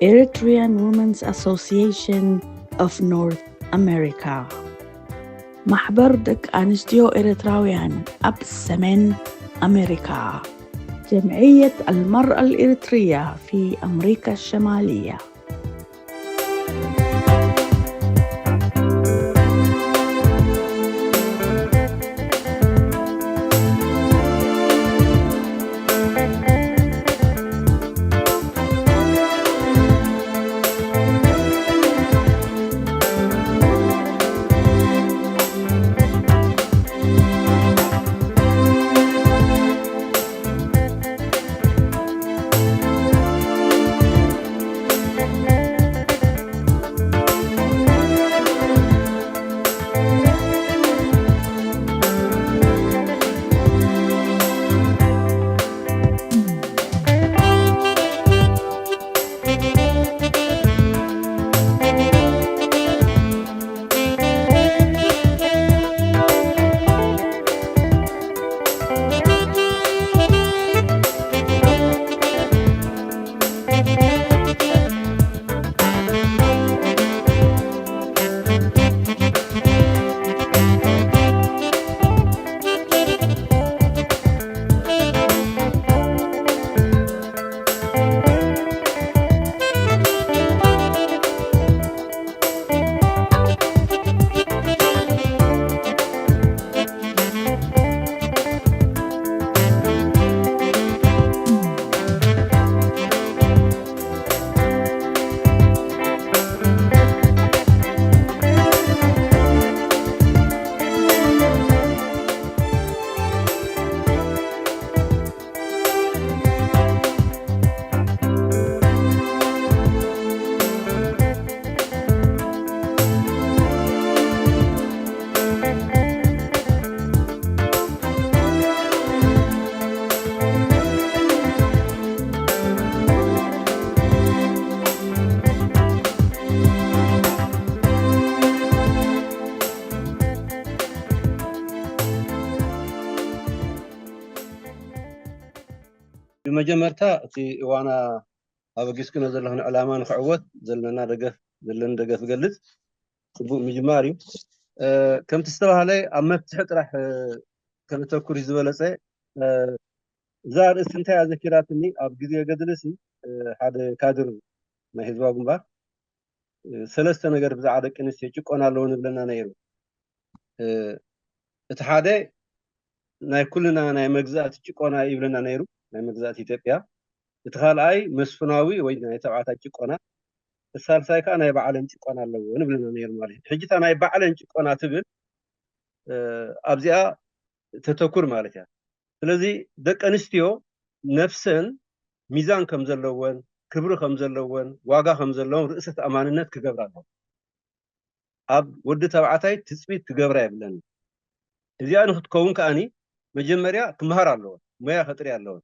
Eritrean Women's Association of North America፣ ማሕበር ደቂ ኣንስትዮ ኤርትራውያን ኣብ ሰሜን ኣሜሪካ፣ جمعية المرأة الإريترية في أمريكا الشمالية. ብመጀመርታ እቲ እዋና ኣበጊስክኖ ዘለኹን ዕላማ ንክዕወት ዘለና ደገፍ፣ ዘለኒ ደገፍ እገልጽ። ጽቡቕ ምጅማር እዩ። እ፣ ከምቲ ዝተባህለ ኣብ መፍትሒ ጥራሕ፣ እ፣ ከነተኩር እዩ ዝበለጸ። እ፣ እዛ ኣርእስቲ እንታይ ኣዘኪራትኒ፣ ኣብ ግዜ ገድልሲ፣ እ፣ ሓደ ካድር ናይ ህዝባዊ ግንባር፣ እ፣ ሰለስተ ነገር ብዛዕባ ደቂ ኣንስትዮ ጭቆና ኣለዎ ንብለና ነይሩ። እ፣ እቲ ሓደ ናይ ኩልና ናይ መግዛእቲ ጭቆና ይብለና ነይሩ፣ ናይ መግዛእቲ ኢትዮጵያ። እቲ ካልኣይ መስፍናዊ ወይ ናይ ተባዕታይ ጭቆና፣ እቲ ሳልሳይ ከዓ ናይ ባዕለን ጭቆና ኣለዎ ንብለና ነይሩ ማለት እዩ። ሕጂ እታ ናይ ባዕለን ጭቆና ትብል፣ እ፣ ኣብዚኣ ተተኩር ማለት እያ። ስለዚ ደቂ ኣንስትዮ ነፍሰን ሚዛን ከም ዘለወን፣ ክብሪ ከም ዘለወን፣ ዋጋ ከም ዘለወን ርእሰ ተኣማንነት ክገብራ ኣለዎ። ኣብ ወዲ ተባዕታይ ትጽቢት ክገብራ የብለን። እዚኣ ንክትከውን ከኣኒ መጀመርያ ክመሃር ኣለወን፣ ሞያ ከጥርያ ኣለወን።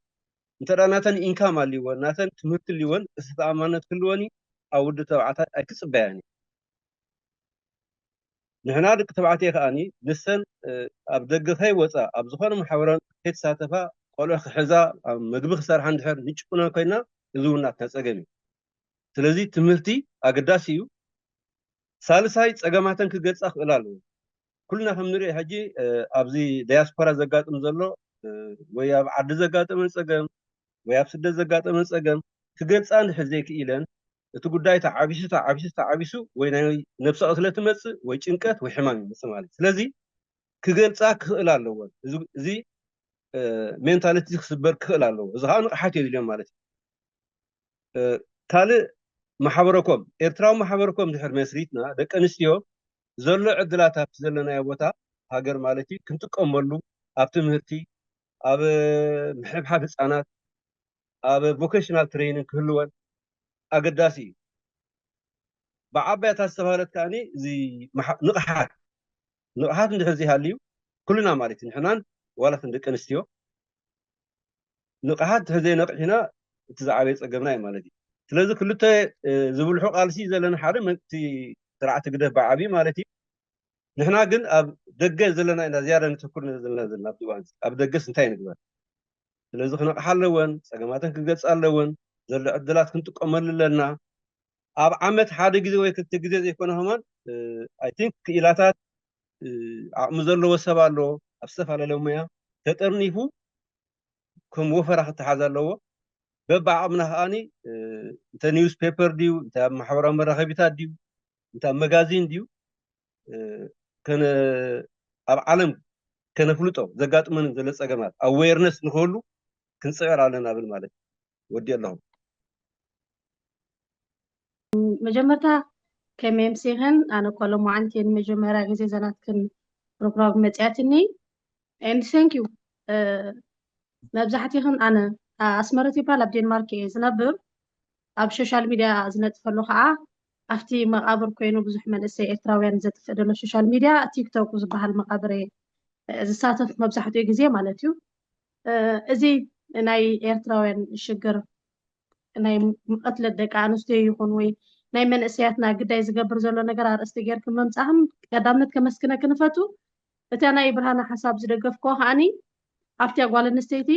እንተ ደኣ ናተን ኢንካም ኣልይወን፣ ናተን ትምህርቲ ኣልይወን፣ ርእሰ ተኣማንነት ክህልወን እዩ፣ ኣብ ወዲ ተባዕታይ ኣይክጽበያን እዩ። ንሕና ደቂ ተባዕትዮ ከኣኒ ንሰን፣ እ፣ ኣብ ደገ ከይወጻ፣ ኣብ ዝኾነ ማሕበራዊ ከይተሳተፋ፣ ቆልዑ ክሕዛ፣ ኣብ መግቢ ክሰርሓ እንድሕር ንጭቁነን ኮይና፣ እዚ እውን ናትና ጸገም እዩ። ስለዚ ትምህርቲ ኣገዳሲ እዩ። ሳልሳይ ጸገማተን ክገልጻ ክኽእላ ኣለወን። ኩልና ከም ንሪኦ ሕጂ፣ እ፣ ኣብዚ ዳያስፖራ ዘጋጥም ዘሎ፣ እ፣ ወይ ኣብ ዓዲ ዘጋጠመን ጸገም፣ ወይ ኣብ ስደት ዘጋጠመን ጸገም ክገልጻ እንድሕር ዘይክኢለን፣ እቲ ጉዳይ ተዓቢሱ፣ ተዓቢሱ፣ ተዓቢሱ ወይ ናይ ነብሰ ቅትለት ይመጽእ፣ ወይ ጭንቀት፣ ወይ ሕማም ይመጽእ ማለት እዩ። ስለዚ ክገልጻ ክኽእላ ኣለወን። እዚ፣ እዚ፣ እ፣ ሜንታሊቲ ክስበር ክኽእል ኣለዎ። እዚ ኸኣ ንቕሓት የድልዮም ማለት እዩ። እ፣ ካልእ ማሕበረኮም፣ ኤርትራዊ ማሕበረኮም ድሕር መስሪትና፣ ደቂ ኣንስትዮ ዘሎ ዕድላት ኣብቲ ዘለናዮ ቦታ፣ ሃገር ማለት እዩ፣ ክንጥቀመሉ፣ ኣብ ትምህርቲ፣ ኣብ ምሕብሓብ ህጻናት፣ ኣብ ቮኬሽናል ትሬኒንግ ክህልወን ኣገዳሲ እዩ። ብዓባይ እታ ዝተባህለት ከኣኒ እዚ መሓ-፣ ንቕሓት፣ ንቕሓት እንድሕር ዘይሃልዩ፣ ኩልና ማለት እዩ፣ ንሕናን ዋላ እተን ደቂ ኣንስትዮ፣ ንቕሓት እንድሕር ዘይነቕሒና፣ እቲ ዝዓበየ ጸገምና እዩ ማለት እዩ። ስለዚ ክልተ፣ እ፣ ዝብልሑ ቃልሲ ዘለና፣ ሓደ መ-፣ እቲ ስርዓት ህግደፍ ብዓቢ ማለት እዩ። ንሕና ግን ኣብ ደገ ዘለና ኢና ዝያዳ ነተኩር ዘለና፣ ዘለና ኣብዚ እዋን እዚ። ኣብ ደገስ እንታይ ንግበር? ስለዚ ክነቕሓ ኣለወን፣ ጸገማተን ክገልጻ ኣለወን፣ ዘሎ ዕድላት ክንጥቀመሉ ኣለና። ኣብ ዓመት ሓደ ግዜ ወይ ክልተ ግዜ ዘይኮነ ከማን፣ I think ክኢላታት፣ ዓቕሚ ዘለዎ ሰብ ኣሎ ኣብ ዝተፈላለየ ሙያ ተጠርኒፉ ከም ወፈራ ክተሓዝ ኣለዎ። በብዓቕምና ከዓኒ እንተ ኒውስ ፔፐር ድዩ፣ እንተ ኣብ ማሕበራዊ መራኸቢታት ድዩ፣ እንተ ኣብ መጋዚን ድዩ፣ ኣብ ዓለም ከነፍልጦ ዘጋጥመን ዘሎ ጸገማት ኣዌርነስ ንክህሉ ክንጽዕር ኣለና ብል ማለት ወዲ ኣለኹም። መጀመርታ ከመይ ኣምሲኽን? ኣነ እኮ ሎማዓንቲ ንመጀመርያ ግዜ ዘናትክን ፕሮግራም መፅያትኒ። And thank you። መብዛሕትኽን፣ ኣነ ኣስመረት ይባል፣ ኣብ ዴንማርክ እየ ዝነብር። ኣብ ሶሻል ሚድያ ዝነጥፈሉ ከዓ ኣብቲ መቃብር ኮይኑ ብዙሕ መንእሰይ ኤርትራውያን ዘጥፍእ ዘሎ ሶሻል ሚድያ ቲክቶክ ዝበሃል መቃብር እየ ዝሳተፍ መብዛሕትኡ ግዜ ማለት እዩ። እዚ ናይ ኤርትራውያን ሽግር ናይ መቐትለት ደቂ ኣንስትዮ ይኹን ወይ ናይ መንእሰያትና ግዳይ ዝገብር ዘሎ ነገር ኣርእስቲ ጌርክን ምምጻእክን ቀዳምነት ከመስግነክን እፈቱ። እታ ናይ ብርሃነ ሓሳብ ዝደገፍክዋ ከዓኒ ኣብቲያ ጓል ኣንስተይቲ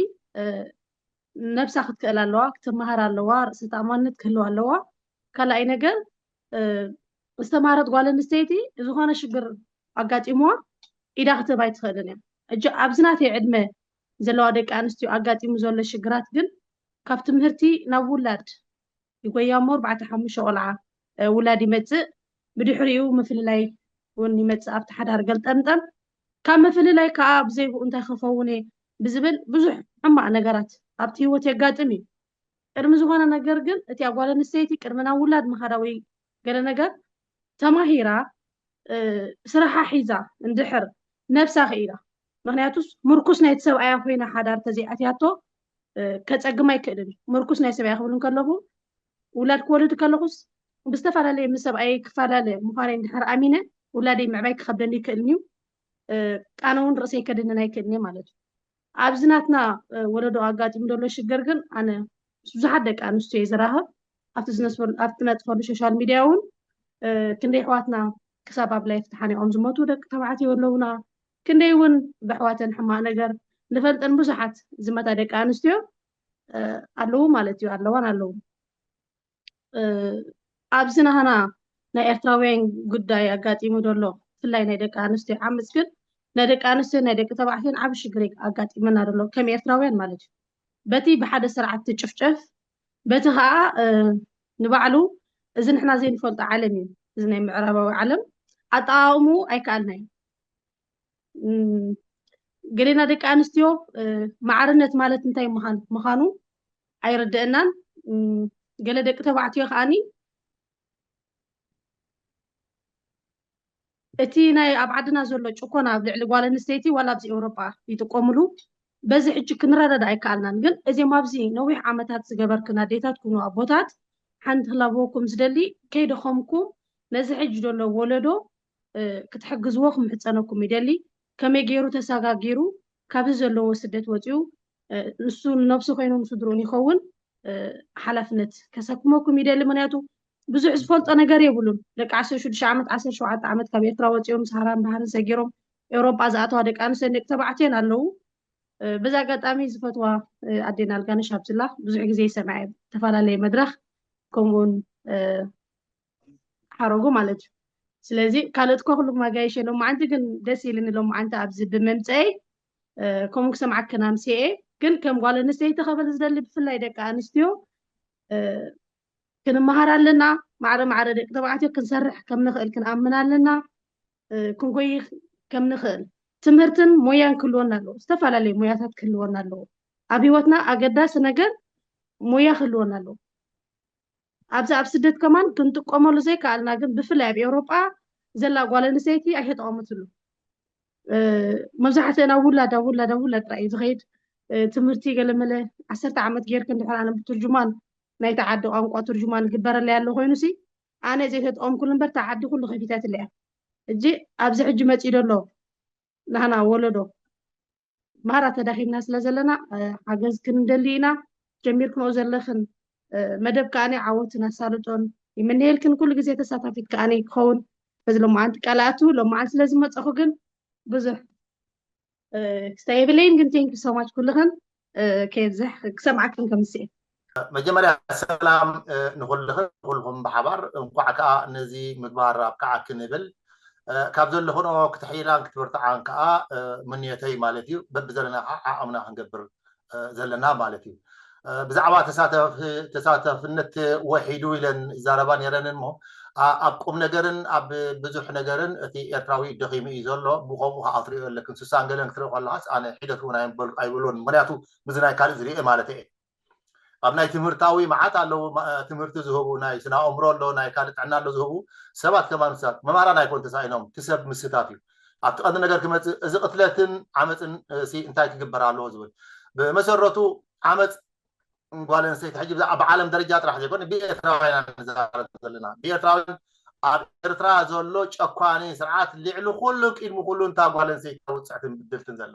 ነብሳ ክትክእል ኣለዋ፣ ክትመሃር ኣለዋ፣ ርእሰ ተኣማንነት ክህልዋ ኣለዋ። ካልኣይ ነገር ዝተማህረት ጓል ኣንስተይቲ ዝኾነ ሽግር ኣጋጢምዋ ኢዳ ክትህብ ኣይትኽእልን እያ። ሕጂ ኣብዚ ናተይ ዕድመ ዘለዋ ደቂ ኣንስትዮ ኣጋጢሙ ዘሎ ሽግራት ግን ካብ ትምህርቲ ናብ ውላድ ይጎያ እሞ ኣርባዕተ ሓሙሽተ ቆልዓ ውላድ ይመፅእ። ብድሕሪኡ ምፍልላይ እውን ይመፅእ ኣብቲ ሓዳር ገልጠምጠም። ካብ ምፍልላይ ከዓ ብዘይብኡ እንታይ ክኸውን እየ ብዝብል ብዙሕ ሕማቕ ነገራት ኣብቲ ህይወት የጋጥም እዩ። ቅድሚ ዝኾነ ነገር ግን እቲ ጓል ኣንስተይቲ ቅድሚ ናብ ውላድ ምኻዳ ወይ ገለ ነገር ተማሂራ ስራሓ ሒዛ እንድሕር ነብሳ ክኢላ፣ ምክንያቱስ ምርኩስ ናይቲ ሰብኣያ ኮይና ሓዳር ተዘይኣትያቶ ከፀግም ኣይክእልን እዩ። ምርኩስ ናይ ሰብኣያ ክብል እንከለኹ ውላድ ክወልድ ከለኹስ ብዝተፈላለየ ምስ ሰብኣየ ክፈላለ ምዃነይ እንድሕር ኣሚነ ውላደይ ምዕባይ ክኸብደኒ ይክእልን እዩ። ኣነ እውን ርእሰይ ከድንን ኣይክእልን እየ ማለት እዩ። ኣብዚ ናትና ወለዶ ኣጋጢሙ ዘሎ ሽግር ግን ኣነ ምስ ብዙሓት ደቂ ኣንስትዮ እየ ዝራኸብ። ኣብቲ ዝነጥፈሉ ሶሻል ሚድያ እውን ክንደይ ኣሕዋትና ክሳብ ኣብ ላይፍ ተሓኒቖም ዝሞቱ ደቂ ተባዕትዮ ኣለውና። ክንደይ እውን ብኣሕዋተን ሕማቕ ነገር ንፈልጠን ብዙሓት ዝመታ ደቂ ኣንስትዮ ኣለዉ ማለት እዩ፣ ኣለዋን ኣለዉ። ኣብዚ ናህና ናይ ኤርትራውያን ጉዳይ ኣጋጢሙ ዘሎ ብፍላይ ናይ ደቂ ኣንስትዮ ዓመፅ ግን ናይ ደቂ ኣንስትዮ ናይ ደቂ ተባዕትዮን ዓብ ሽግር ኣጋጢመና ዘሎ ከም ኤርትራውያን ማለት እዩ። በቲ ብሓደ ስርዓት ትጭፍጨፍ፣ በቲ ከዓ ንባዕሉ እዚ ንሕና ዘይንፈልጦ ዓለም እዩ። እዚ ናይ ምዕራባዊ ዓለም ኣጠቃቅሙ ኣይከኣልናይ። ገሌና ደቂ ኣንስትዮ ማዕርነት ማለት እንታይ ምዃን ምዃኑ ኣይርድአናን። ገለ ደቂ ተባዕትዮ ከዓኒ እቲ ናይ ኣብ ዓድና ዘሎ ጭኮና ኣብ ልዕሊ ጓል ኣንስተይቲ ዋላ ኣብዚ ኤውሮጳ ይጥቀምሉ። በዚ ሕጂ ክንረዳዳ ኣይከኣልናን። ግን እዚም ኣብዚ ነዊሕ ዓመታት ዝገበርክን ኣዴታት ኩኑ ኣቦታት ሓንቲ ክላበወኩም ዝደሊ ከይደኸምኩም ነዚ ሕጂ ዘሎ ወለዶ ክትሕግዝዎ ክምሕፀነኩም ይደሊ። ከመይ ገይሩ ተሰጋጊሩ ካብዚ ዘለዎ ስደት ወፂኡ ንሱ ንነብሱ ኮይኑ ንስድርኡን ይኸውን ሓላፍነት ከሰክመኩም ይደሊ። ምክንያቱ ብዙሕ ዝፈልጦ ነገር የብሉን። ደቂ ዓሰርተ ሽዱሽተ ዓመት ዓሰርተ ሸውዓተ ዓመት ካብ ኤርትራ ወፂኦም ሰሃራን ባህርን ሰጊሮም ኤውሮጳ ዝኣተዋ ደቂ ኣንስትዮን ደቂ ተባዕትዮን ኣለዉ። በዚ ኣጋጣሚ ዝፈትዋ ኣዴና ኣልጋነሽ ኣብዝላ ብዙሕ ግዜ ይሰምዐ እየ ዝተፈላለየ መድረኽ ከምኡውን ሓረጉ ማለት እዩ። ስለዚ ካልኦት እኳ ኩሉም ኣጋይሸ ሎማዓንቲ ግን ደስ ኢልኒ ሎማዓንቲ ኣብዚ ብምምፀይ ከምኡ ክሰምዓክን ኣምስየ ግን ከም ጓል ኣንስተይቲ ከበል ዝደሊ ብፍላይ ደቂ ኣንስትዮ ክንመሃር ኣለና። ማዕረ ማዕረ ደቂ ተባዕትዮ ክንሰርሕ ከም ንኽእል ክንኣምን ኣለና። ክንጎይ ከም ንኽእል ትምህርትን ሞያን ክህልወና ኣለዎ። ዝተፈላለዩ ሞያታት ክህልወና ኣለዎ። ኣብ ህይወትና ኣገዳሲ ነገር ሞያ ክህልወና ኣለዎ። ኣብዚ ኣብ ስደት ከማን ክንጥቀመሉ ዘይከኣልና ግን ብፍላይ ኣብ ኤውሮጳ ዘላ ጓል ኣንስተይቲ ኣይተጠቐመትሉ። መብዛሕትአን ኣብ ውላድ ኣብ ውላድ ኣብ ውላድ ጥራይ እዩ ዝኸይድ። ትምህርቲ ገለመለ ዓሰርተ ዓመት ጌርክ እንድሕር ኣነ ብትርጅማን ናይቲ ዓዲ ቋንቋ ትርጅማን ግበረለይ ኣሎ ኮይኑ ሲ ኣነ ዘይተጠቐምኩሉ እምበር እታ ዓዲ ኩሉ ከፊታትለ እያ። ሕጂ ኣብዚ ሕጂ መፂኡ ደሎ ናህና ወለዶ ማራ ተዳኺምና ስለ ዘለና ሓገዝ ክንደሊ ኢና። ጀሚርክንኦ ዘለኽን መደብ ከዓኒ ዓወትን ኣሳልጦን ይምነየልክን። ኩሉ ግዜ ተሳታፊት ከዓኒ ክኸውን በዚ ሎማዓንቲ ቃልኣቱ ሎማዓንቲ ስለ ዝመፀኹ ግን ብዙሕ ክስታይ የብለይን ግን thank you so much ኩልኽን ከየብዝሕ ክሰምዓክን ከምስእ። መጀመርያ ሰላም ንኹልኽን ንኹልኹም ብሓባር እንኳዕ ከዓ ነዚ ምግባር ኣብቅዓኪ ንብል። ካብ ዘለኽንኦ ክትሕይላን ክትብርትዓን ከዓ ምንየተይ ማለት እዩ። በብዘለና ከዓ ዓቕምና ክንገብር ዘለና ማለት እዩ። ብዛዕባ ተሳታፍነት ወሒዱ ኢለን ይዛረባ ነይረን እሞ ኣብ ቁም ነገርን ኣብ ብዙሕ ነገርን እቲ ኤርትራዊ ደኺሙ እዩ ዘሎ። ብከምኡ ከዓ ትሪኦ ኣለክን ስሳን ገለን ክትርኢ ከለካስ ኣነ ሒደት እውን ኣይበልኩ ኣይብሎን። ምክንያቱ ምስዚ ናይ ካልእ ዝሪኦ ማለት እየ። ኣብ ናይ ትምህርታዊ መዓት ኣለዉ ትምህርቲ ዝህቡ ናይ ስነ ኣእምሮ ኣሎ ናይ ካልእ ጥዕና ኣሎ ዝህቡ ሰባት ከማን ምስታት መማራን ኣይኮን ተሳኢኖም እቲ ሰብ ምስታት እዩ። ኣብቲ ቀንዲ ነገር ክመፅእ እዚ ቅትለትን ዓመፅን ሲ እንታይ ክግበር ኣለዎ ዝብል ብመሰረቱ ዓመፅ ጓል ኣንስተይቲ ሕጂ ብዓለም ደረጃ ጥራሕ ዘይኮነ ብኤርትራውያን ንዛረብ ዘለና ብኤርትራውያን ኣብ ኤርትራ ዘሎ ጨኳኒ ስርዓት ልዕሊ ኩሉን ቅድሚ ኩሉን እታ ጓል ኣንስተይቲ ውፅዕትን ብድልትን ዘላ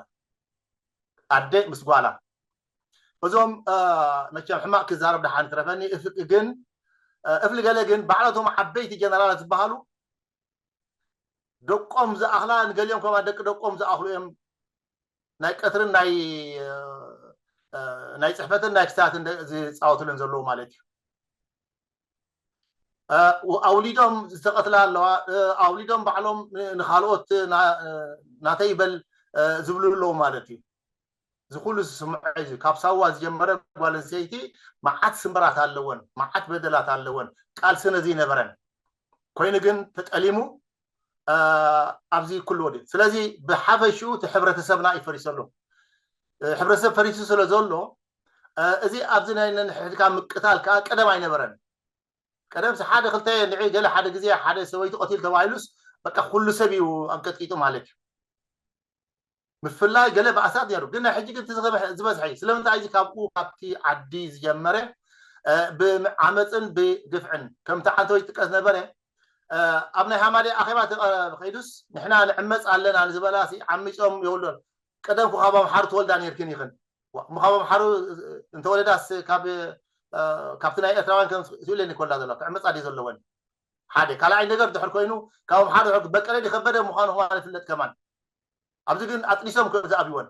ኣደ ምስ ጓላ እዞም መቸም ሕማቅ ክዛረብ ደሓን ትረፈኒ እፍቂ ግን እፍሊ ገለ ግን ባዕላቶም ዓበይቲ ጀነራላት ዝበሃሉ ደቆም ዝኣኽላ ንገሊኦም ከማ ደቂ ደቆም ዝኣኽሉ እዮም ናይ ቀትርን ናይ ናይ ፅሕፈትን ናይ ክስታትን ዝፃወትሉን ዘለዉ ማለት እዩ። ኣውሊዶም ዝተቐትላ ኣለዋ። ኣውሊዶም ባዕሎም ንካልኦት ናተይ በል ዝብሉ ኣለዉ ማለት እዩ። እዚ ኩሉ ዝስምዖ እዩ። ካብ ሳዋ ዝጀመረ ጓል ኣንስተይቲ መዓት ስምራት ኣለወን፣ መዓት በደላት ኣለወን። ቃልሲ ነዚ ይነበረን ኮይኑ ግን ተጠሊሙ ኣብዚ ኩሉ ወዲ ስለዚ ብሓፈሽኡ እቲ ሕብረተሰብና እዩ ፈሪሱ ኣሎ። ሕብረተሰብ ፈሪሱ ስለ ዘሎ እዚ ኣብዚ ናይ ነንሕድካ ምቅታል ከዓ ቀደም ኣይነበረን። ቀደምሲ ሓደ ክልተ ንዒ ገለ ሓደ ግዜ ሓደ ሰበይቲ ቀቲሉ ተባሂሉስ በቃ ኩሉ ሰብ እዩ ኣንቀጥቂጡ ማለት እዩ። ምፍላይ ገለ ባእሳት ነይሩ ግን ናይ ሕጂ ግን ዝበዝሐ እዩ። ስለምንታይ እዚ ካብኡ ካብቲ ዓዲ ዝጀመረ ብዓመፅን ብግፍዕን ከምቲ ዓንተወይ ዝጥቀስ ነበረ ኣብ ናይ ሃማደ ኣኼባ ከይዱስ ንሕና ንዕመፅ ኣለና ንዝበላ ዓሚፆም የብሉን። ቀደም ካብ ኣምሓሩ ተወልዳ ነርክን ይኽን ካብ ኣምሓሩ እንተወለዳስ ካብ ካብቲ ናይ ኤርትራውያን ከም ስእለን ይኮላ ዘሎ ክዕመፃ ድዩ ዘለወን ሓደ ካልኣይ ነገር ድሕር ኮይኑ ካብ ኣምሓሩ ድሕር በቀለ ድከበደ ምዃኑ ከማን ይፍለጥ ከማን ኣብዚ ግን ኣጥኒሶም ከም ዝኣብይወን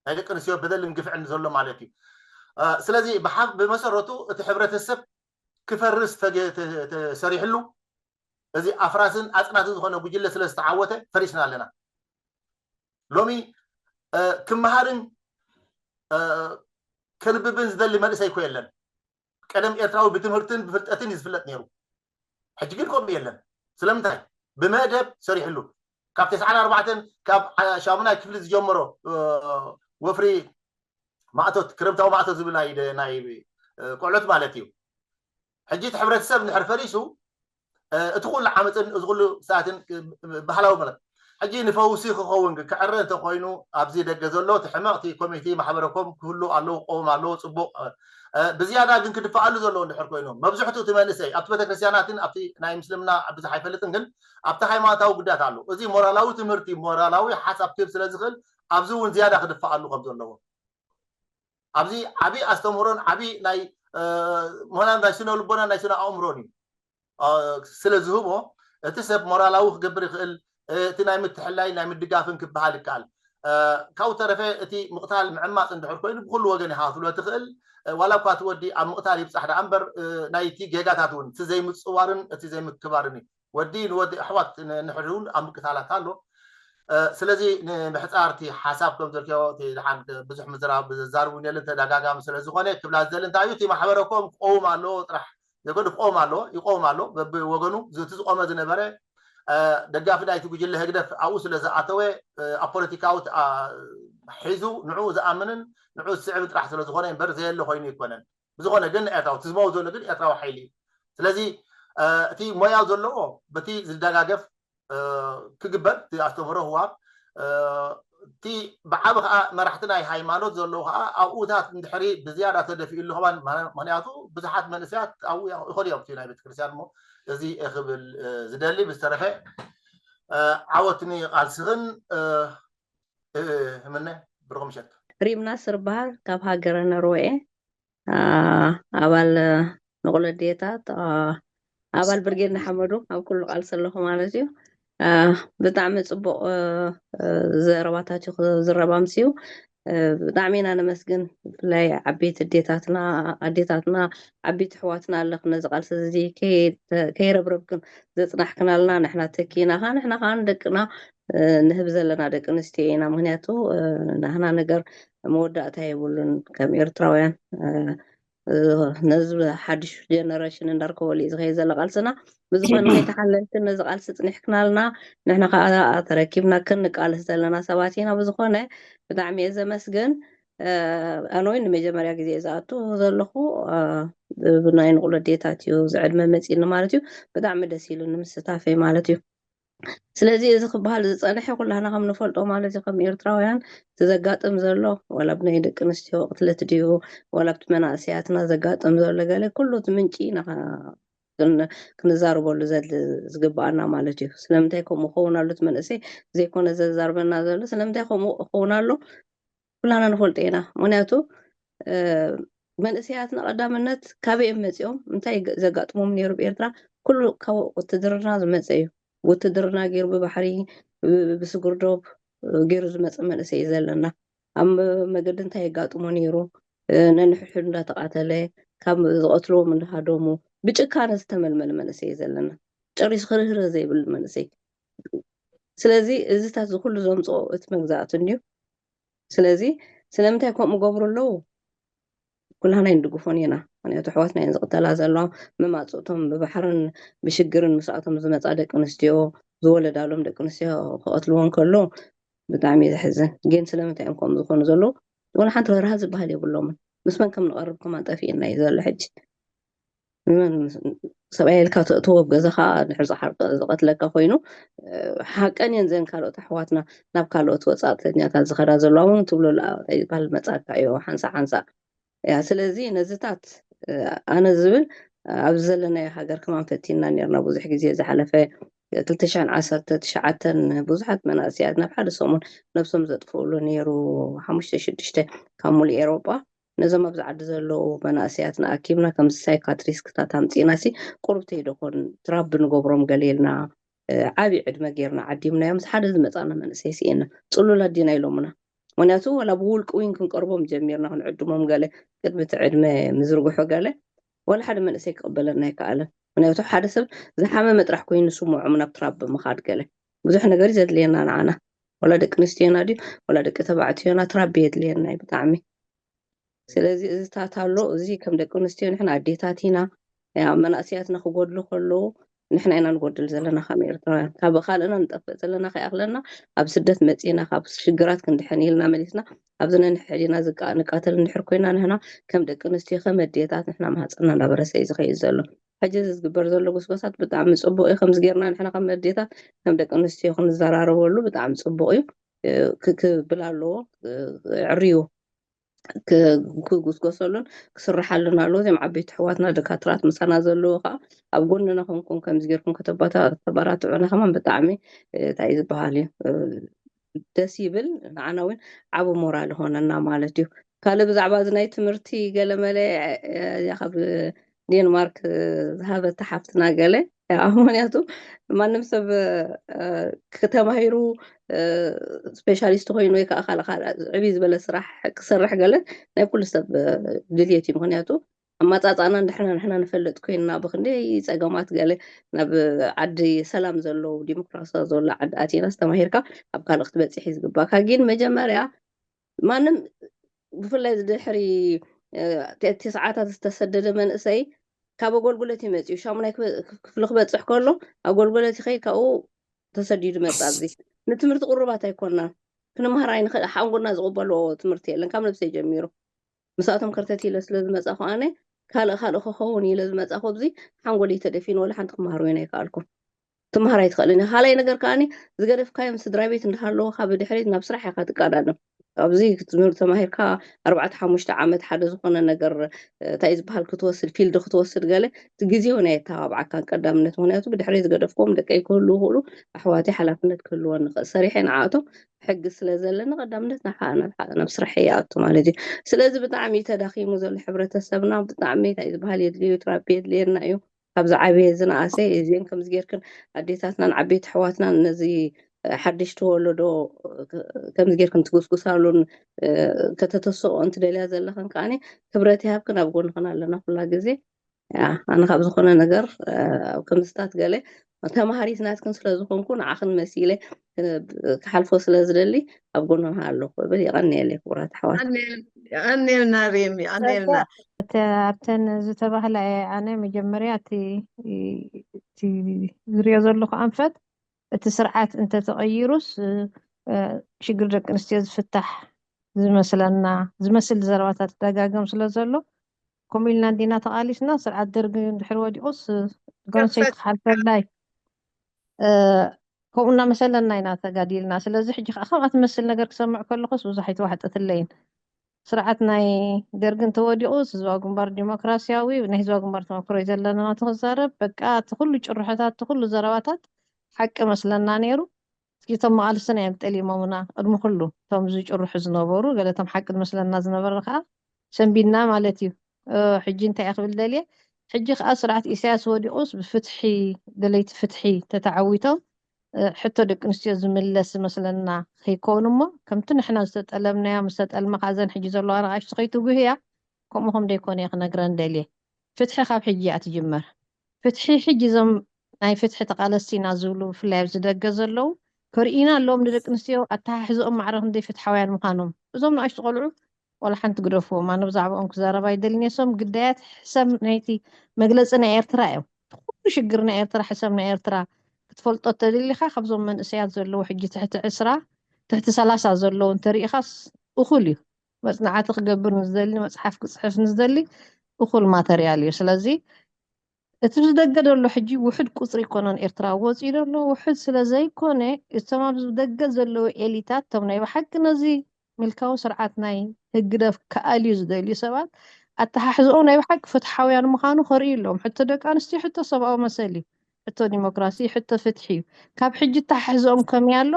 ናይ ደቂ ኣንስትዮ በደልን ግፍዕን ዘሎ ማለት እዩ። ስለዚ ብሓፍ ብመሰረቱ እቲ ሕብረተሰብ ክፈርስ ተሰሪሕሉ እዚ ኣፍራስን ኣፅናትን ዝኾነ ጉጅለ ስለ ዝተዓወተ ፈሪስና ኣለና። ሎሚ ክመሃርን ከንብብን ዝደሊ መንእሰይ እኮ የለን። ቀደም ኤርትራዊ ብትምህርትን ብፍልጠትን እዩ ዝፍለጥ ነይሩ። ሕጂ ግን ከምኡ የለን። ስለምንታይ? ብመደብ ሰሪሕሉ ካብ ተስዓን ኣርባዕተን ካብ ሻሙናይ ክፍሊ ዝጀመሮ ወፍሪ ማእቶት ክረምታዊ ማእቶት ዝብል ናይ ቆልዑት ማለት እዩ። ሕጂ እቲ ሕብረተሰብ እንድሕር ፈሪሱ እቲ ኩሉ ዓመፅን እዚ ኩሉ ሰዓትን ባህላዊ ማለት ሕጂ ንፈውሲ ክኸውን ግን ክዕረ እንተኮይኑ ኣብዚ ደገ ዘሎ እቲ ሕመቕቲ ኮሚቲ ማሕበረኮም ክህሉ ኣለዎ ክቆም ኣለዎ ፅቡቅ ብዝያዳ ግን ክድፈኣሉ ዘለዎ እንድሕር ኮይኑ መብዝሕቱ እቲ መንእሰይ ኣብቲ ቤተክርስትያናትን ኣብቲ ናይ ምስልምና ብዙሕ ኣይፈልጥን ግን ኣብቲ ሃይማኖታዊ ጉዳያት ኣሎ እዚ ሞራላዊ ትምህርቲ ሞራላዊ ሓሳብ ክህብ ስለ ዝኽእል ኣብዚ እውን ዝያዳ ክድፈኣሉ ከም ዘለዎ ኣብዚ ዓብዪ ኣስተምህሮን ዓብዪ ናይ ምሆናን ናይ ስነ ልቦና ናይ ስነ ኣእምሮን እዩ ስለ ዝህቦ እቲ ሰብ ሞራላዊ ክገብር ይኽእል እቲ ናይ ምትሕላይ ናይ ምድጋፍን ክበሃል ይከኣል ካብኡ ተረፈ እቲ ምቕታል ምዕማፅ እንድሕር ኮይኑ ብኩሉ ወገን ኢኻ ክትብሎ ትኽእል ዋላ እኳ እቲ ወዲ ኣብ ምቕታል ይብፃሕ ደኣ እምበር ናይቲ ጌጋታት እውን እቲ ዘይምፅዋርን እቲ ዘይምክባርን እዩ ወዲ ንወዲ ኣሕዋት ንሕድሪ እውን ኣብ ምቅታላት ኣሎ ስለዚ ንምሕፃር እቲ ሓሳብ ከም ዘልክዮ እቲ ደሓን ብዙሕ ምዝራብ ዘዛርብ እውን የለን ተደጋጋሚ ስለ ዝኾነ ክብላ ዝደሊ እንታይ እዩ እቲ ማሕበረኮም ክቆውም ኣለዎ ጥራሕ ዘይኮነ ክቆውም ኣለዎ ይቆውም ኣሎ በብወገኑ እቲ ዝቆመ ዝነበረ ደጋፊ ናይቲ ጉጅለ ህግደፍ ኣብኡ ስለ ዝኣተወ ኣብ ፖለቲካዊ ሒዙ ንዕኡ ዝኣምንን ንዕኡ ዝስዕብን ጥራሕ ስለ ዝኾነ እምበር ዘየለ ኮይኑ ኣይኮነን ብዝኾነ ግን ኤርትራዊ እቲ ዝመው ዘሎ ግን ኤርትራዊ ሓይሊ እዩ ስለዚ እቲ ሞያው ዘለዎ በቲ ዝደጋገፍ ክግበር እቲ ኣስተምህሮ ህዋብ እቲ ብዓቢ ከዓ መራሕቲ ናይ ሃይማኖት ዘለዉ ከዓ ኣብኡታት እንድሕሪ ብዝያዳ ተደፊኡ ኣሎ ከማን ምክንያቱ ብዙሓት መንእሰያት ኣብኡ ይኸዱ እዮም እቲ ናይ ቤተክርስትያን እሞ እዚ ክብል ዝደሊ ብዝተረፈ ዓወት ንቃልስኽን ምነ ብርኹም ምሸት ሪምና ስርባር ካብ ሃገረ ነርወኤ ኣባል ንቑል ኣዴታት ኣባል ብርጌድ ንሓመዱ ኣብ ኩሉ ቃልሲ ኣለኹ ማለት እዩ ብጣዕሚ ፅቡቅ ዘረባታት እዩ ዝረባ ምስ እዩ ብጣዕሚ ኢና ነመስግን። ብፍላይ ዓበይቲ ኣዴታትና ኣዴታትና ዓበይቲ ኣሕዋትና ኣለኽን ነዚ ቃልሲ እዚ ከይረብረብክን ዘፅናሕክናልና፣ ንሕና ተኪእና ከዓ ንሕና ከዓ ንደቅና ንህብ ዘለና ደቂ ኣንስትዮ ኢና። ምክንያቱ ናህና ነገር መወዳእታ የብሉን። ከም ኤርትራውያን ነዚ ሓድሽ ጀነሬሽን እንዳርከበሉ እዩ ዝኸይድ ዘሎ ቃልስና። ብዝኾነ ከይተሓለልክን ነዚ ቃልሲ ፅኒሕክናልና፣ ንሕና ከዓ ተረኪብና ክንቃለስ ዘለና ሰባት ኢና። ብዝኾነ ብጣዕሚ እየ ዘመስግን። ኣነ እውን ንመጀመርያ ግዜ እየ ዝኣቱ ዘለኹ። ብናይ ንቑሎ ኣዴታት እዩ ዝዕድመ መፂኒ ማለት እዩ። ብጣዕሚ ደስ ኢሉኒ ምስታፈይ ማለት እዩ። ስለዚ እዚ ክበሃል ዝፀንሐ ኩላህና ከም ንፈልጦ ማለት እዩ፣ ከም ኤርትራውያን እቲ ዘጋጥም ዘሎ ዋላ ብናይ ደቂ ኣንስትዮ ቅትለት ድዩ ዋላ ብቲ መናእሰያትና ዘጋጥም ዘሎ ገለ ኩሉ እቲ ምንጪ ኢና ክንዛረበሉ ዝግበኣና ማለት እዩ። ስለምንታይ ከምኡ ክኸውን ኣሎ እቲ መንእሰይ ዘይኮነ ዘዛርበና ዘሎ ስለምንታይ ከምኡ ክኸውን ኣሎ? ኩላና ንፈልጦ ኢና። ምክንያቱ መንእሰያትና ቀዳምነት ካበይ እዮም መፂኦም፣ እንታይ ዘጋጥሞም ነይሩ ብኤርትራ፣ ኩሉ ካብ ውትድርና ዝመፀ እዩ። ውትድርና ገይሩ ብባሕሪ ብስጉርዶብ ገይሩ ዝመፀ መንእሰይ እዩ ዘለና። ኣብ መገዲ እንታይ የጋጥሞ ነይሩ፣ ነንሕድሕዱ እንዳተቃተለ ካብ ዝቐትልዎም እንዳሃደሙ ብጭካነ ዝተመልመለ መንእሰይ እዩ ዘለና። ጨሪሱ ክርህርህ ዘይብል መንእሰይ። ስለዚ እዚታት ዝኩሉ ዘምፅኦ እቲ መግዛእቲ እንድዩ። ስለዚ ስለምንታይ ከምኡ ገብሩ ኣለዉ? ኩላህና ንድግፎን ኢና። ምክንያቱ ኣሕዋትና እየን ዝቕተላ ዘለዋ። መማፅእቶም ብባሕርን ብሽግርን ምስኣቶም ዝመፃ ደቂ ኣንስትዮ ዝወለዳሎም ደቂ ኣንስትዮ ክቐትልዎ እንከሎ ብጣዕሚ እዩ ዘሕዝን። ግን ስለምንታይ እዮም ከምኡ ዝኾኑ ዘለዉ? ዝኾነ ሓንቲ ርህራህ ዝበሃል የብሎምን። ምስ መን ከም ንቐርብ ከማን ጠፊእና እዩ ዘሎ ሕጂ። ሰብኣይ ኢልካ ተእትዎ ኣብ ገዛኻ ድሕር ዝሓርቀ ዝቐትለካ ኮይኑ ሓቀን እየን ዘን ካልኦት ኣሕዋትና ናብ ካልኦት ወፃእተኛታት ዝኸዳ ዘለዋ እውን ትብሎ ዝበሃል መፃካ እዩ ሓንሳ ሓንሳ እያ። ስለዚ ነዚታት ኣነ ዝብል ኣብዚ ዘለናዮ ሃገር ከማን ፈቲና ነርና ብዙሕ ግዜ ዝሓለፈ ክልተ ሽሕን ዓሰርተ ትሽዓተን ብዙሓት መናእሰያት ናብ ሓደ ሰሙን ነብሶም ዘጥፍእሉ ነይሩ። ሓሙሽተ ሽዱሽተ ካብ ሙሉእ ኤሮጳ ነዞም ኣብዚ ዓዲ ዘለዉ መናእሰያትና ኣኪብና ከምዚ ሳይካትሪስክታት ኣምፂእና ሲ ቁሩብ ተይደኾን ትራብ ንገብሮም ገለ ኢልና ዓብዪ ዕድመ ጌርና ዓዲምናዮም። ምስ ሓደ ዝመፃና መንእሰይ ስኢና ፅሉላት ዲና ኢሎምና። ምክንያቱ ዋላ ብውልቂ እውን ክንቀርቦም ጀሚርና ክንዕድሞም ገለ ቅድሚ እቲ ዕድመ ምዝርግሖ ገለ ዋላ ሓደ መንእሰይ ክቕበለና ኣይከኣለን። ምክንያቱ ሓደ ሰብ ዝሓመመ ጥራሕ ኮይኑ ስምዖም ናብ ትራብ ብምኻድ ገለ ብዙሕ ነገር እዩ ዘድልየና ንዓና። ዋላ ደቂ ኣንስትዮና ድዩ ዋላ ደቂ ተባዕትዮና ትራብ የድልየና እዩ ብጣዕሚ። ስለዚ እዚታት ኣሎ። እዚ ከም ደቂ ኣንስትዮ ንሕና ኣዴታት ኢና። መናእሰያትና ክጎድሉ ከለዉ ንሕና ኢና ንጎድል ዘለና ከም ኤርትራውያን። ካብ ካልእና ንጠፍእ ዘለና ከይኣኽለና ኣብ ስደት መፂና ካብ ሽግራት ክንድሕን ኢልና መሊስና ኣብዚ ነንሕድሕዲና ንቃተል እንድሕር ኮይና ንሕና ከም ደቂ ኣንስትዮ ከም ኣዴታት ንሕና ማህፀና እንዳበረሰ እዩ ዝኸይድ ዘሎ። ሕጂ እዚ ዝግበር ዘሎ ጎስጎሳት ብጣዕሚ ፅቡቅ እዩ። ከምዚ ጌርና ንሕና ከም ኣዴታት ከም ደቂ ኣንስትዮ ክንዘራረበሉ ብጣዕሚ ፅቡቅ እዩ። ክብል ኣለዎ። ዕርዩ ክጉስጎሰሉን ክስርሓሉን ኣለዎ። እዚም ዓበይቲ ኣሕዋትና ደካትራት ምሳና ዘለዉ ከዓ ኣብ ጎንና ኮንኩም ከምዚ ጌርኩም ከተባራትዑና ከማን ብጣዕሚ እንታይ ዝበሃል እዩ ደስ ይብል። ንዓና እውን ዓብ ሞራል ይኾነና ማለት እዩ። ካልእ ብዛዕባ እዚ ናይ ትምህርቲ ገለመለ ካብ ዴንማርክ ዝሃበታ ሓፍትና ገለ ምክንያቱ ማንም ሰብ ተማሂሩ ስፔሻሊስት ኮይኑ ወይ ከዓ ካልእ ካልእ ዕብይ ዝበለ ስራሕ ክሰርሕ ገለ ናይ ኩሉ ሰብ ድልየት እዩ። ምክንያቱ ኣመፃፅኣና ንድሕና ንሕና ንፈልጥ ኮይንና ብክንደይ ፀገማት ገለ ናብ ዓዲ ሰላም ዘለዉ ዲሞክራሲ ዘሎ ዓዲ ኣቲና ዝተማሂርካ ኣብ ካልእ ክትበፅሕ እዩ ዝግባካ። ግን መጀመርያ ማንም ብፍላይ ድሕሪ ተስዓታት ዝተሰደደ መንእሰይ ካብ ኣጎልጉለት እዩ መፅኡ። ሻሙናይ ክፍሊ ክበፅሕ ከሎ ኣጎልጉለት ይኸይድ ካብኡ ተሰዲዱ መፅ ኣብዚ ንትምህርቲ ቅሩባት ኣይኮናን። ክንምሃር ኣይንኽእል ሓንጎልና ዝቕበልዎ ትምህርቲ የለን ካብ ነብሰይ ጀሚሩ። ምስኣቶም ከርተት ኢለ ስለ ዝመፃ ከዓነ ካልእ ካልእ ክኸውን ኢለ ዝመፃ ኮብዚ ሓንጎለይ ተደፊኑ ወላ ሓንቲ ክመሃር ወይን ኣይከኣልኩም። ትምሃር ኣይትኽእልን እያ። ካልኣይ ነገር ከዓኒ ዝገደፍካዮም ስድራ ቤት እንዳሃለወካ ብድሕሪት ናብ ስራሕ ኢኻ ትቀዳደም። ኣብዚ ክትምህር ተማሂርካ ኣርባዕተ ሓሙሽተ ዓመት ሓደ ዝኾነ ነገር እንታይ ዝበሃል ክትወስድ ፊልድ ክትወስድ ገለ እቲ ግዜ እውን ኣየተባብዓካን ቀዳምነት ምክንያቱ ብድሕሪ ዝገደፍክዎም ደቀይ ክህሉ ይኽእሉ ኣሕዋተይ ሓላፍነት ክህልወን ንኽእል ሰሪሐ ንዓእቶም ሕጊ ስለ ዘለኒ ቀዳምነት ናብ ስራሕ ይኣቱ ማለት እዩ። ስለዚ ብጣዕሚ ተዳኺሙ ዘሎ ሕብረተሰብና ብጣዕሚ እንታይ ዝበሃል የድልዩ ትራፒ የድልየና እዩ። ካብዚ ዓብየ ዝነኣሰ እዚን ከምዚ ጌርክን ኣዴታትናን ዓበይቲ ኣሕዋትናን ነዚ ሓድሽቲ ወለዶ ከምዚ ጌርክን ትጉስጉሳሉን ከተተስኦ እንትደልያ ዘለኽን ከዓኒ ክብረት ይሃብክን፣ ኣብ ጎንኽን ኣለና ኩላ ግዜ። ኣነ ካብ ዝኾነ ነገር ኣብ ከምስታት ገለ ተማሃሪት ናትክን ስለ ዝኾንኩ ንዓኽን መሲለ ክሓልፎ ስለ ዝደሊ ኣብ ጎንና ኣለኹ እብል። የቐንየለይ ክቡራት ኣሕዋት። ኣኔልና ሪም ኣኔልና። ኣብተን ዝተባህላ ኣነ መጀመርያ እቲ ዝሪኦ ዘለኹ ኣንፈት እቲ ስርዓት እንተተቐይሩስ ሽግር ደቂ ኣንስትዮ ዝፍታሕ ዝመስለና ዝመስል ዘረባታት ተደጋገም ስለ ዘሎ፣ ከምኡ ኢልና እንዲና ተቓሊስና። ስርዓት ደርጊ እንድሕር ወዲቑስ ጓንሰይቲ ክሓልፈላይ ከምኡ እናመሰለና ኢና ተጋዲልና። ስለዚ ሕጂ ከዓ ከምኣ ትመስል ነገር ክሰምዕ ከለኹስ ብዙሕ ኣይተዋሕጠትለይን። ስርዓት ናይ ደርጊ እንተወዲቑስ ህዝባዊ ግንባር ዲሞክራሲያዊ፣ ናይ ህዝባዊ ግንባር ተመክሮ እዩ ዘለና ናቱ ክዛረብ። በቃ እቲ ኩሉ ጭርሖታት፣ እቲ ኩሉ ዘረባታት ሓቂ መስለና ነይሩ። እስኪ እቶም መቓልስትና እዮም ጠሊሞምና ቅድሚ ኩሉ እቶም ዝጭርሑ ዝነበሩ፣ ገለቶም ሓቂ ዝመስለና ዝነበረ ከዓ ሰንቢድና ማለት እዩ። ሕጂ እንታይ እየ ክብል ደልየ፣ ሕጂ ከዓ ስርዓት ኢሳያስ ወዲቑስ ብፍትሒ፣ ደለይቲ ፍትሒ ተተዓዊቶም ሕቶ ደቂ ኣንስትዮ ዝምለስ ዝመስለና ከይከውን እሞ ከምቲ ንሕና ዝተጠለምናዮም ዝተጠልመ ካዘን ሕጂ ዘለዋ ንኣሽቱ ከይትጉህያ ከምኡ ከም ደይኮነ እየ ክነግረን ደልየ። ፍትሒ ካብ ሕጂ እያ ትጅመር። ፍትሒ ሕጂ እዞም ናይ ፍትሒ ተቓለስቲ ኢና ዝብሉ ብፍላይ ኣብዚ ደገ ዘለዉ ከርእዩና ኣለዎም ንደቂ ኣንስትዮ ኣተሓሕዝኦም ማዕረ ክንደይ ፍትሓውያን ምዃኖም። እዞም ንኣሽቱ ቆልዑ ዋላ ሓንቲ ግደፍዎም፣ ኣነ ብዛዕባኦም ክዛረብ ኣይደልን እየ። እሶም ግዳያት ሕሰም ናይቲ መግለፂ ናይ ኤርትራ እዮም። ኩሉ ሽግር ናይ ኤርትራ ሕሰም ናይ ኤርትራ ክትፈልጦ ተደሊኻ ካብዞም መንእሰያት ዘለዉ ሕጂ ትሕቲ ዕስራ ትሕቲ ሰላሳ ዘለዉ እንተሪኢኻስ እኹል እዩ። መፅናዕቲ ክገብር ንዝደሊ መፅሓፍ ክፅሕፍ ንዝደሊ እኹል ማተርያል እዩ። ስለዚ እቲ ዝደገ ዘሎ ሕጂ ውሕድ ቁፅሪ ይኮነን ኤርትራ ወፂኡ ዘሎ ውሕድ ስለ ዘይኮነ እቶም ኣብ ደገ ዘለዉ ኤሊታት እቶም ናይ ብሓቂ ነዚ ምልካዊ ስርዓት ናይ ህግደፍ ክኣልዩ ዝደልዩ ሰባት ኣተሓሕዝኦም ናይ ብሓቂ ፍትሓውያን ምዃኑ ከርእዩ ኣለዎም። ሕቶ ደቂ ኣንስትዮ ሕቶ ሰብኣዊ መሰል እዩ። ሕቶ ዲሞክራሲ፣ ሕቶ ፍትሒ እዩ። ካብ ሕጂ ኣተሓሕዝኦም ከመይ ኣሎ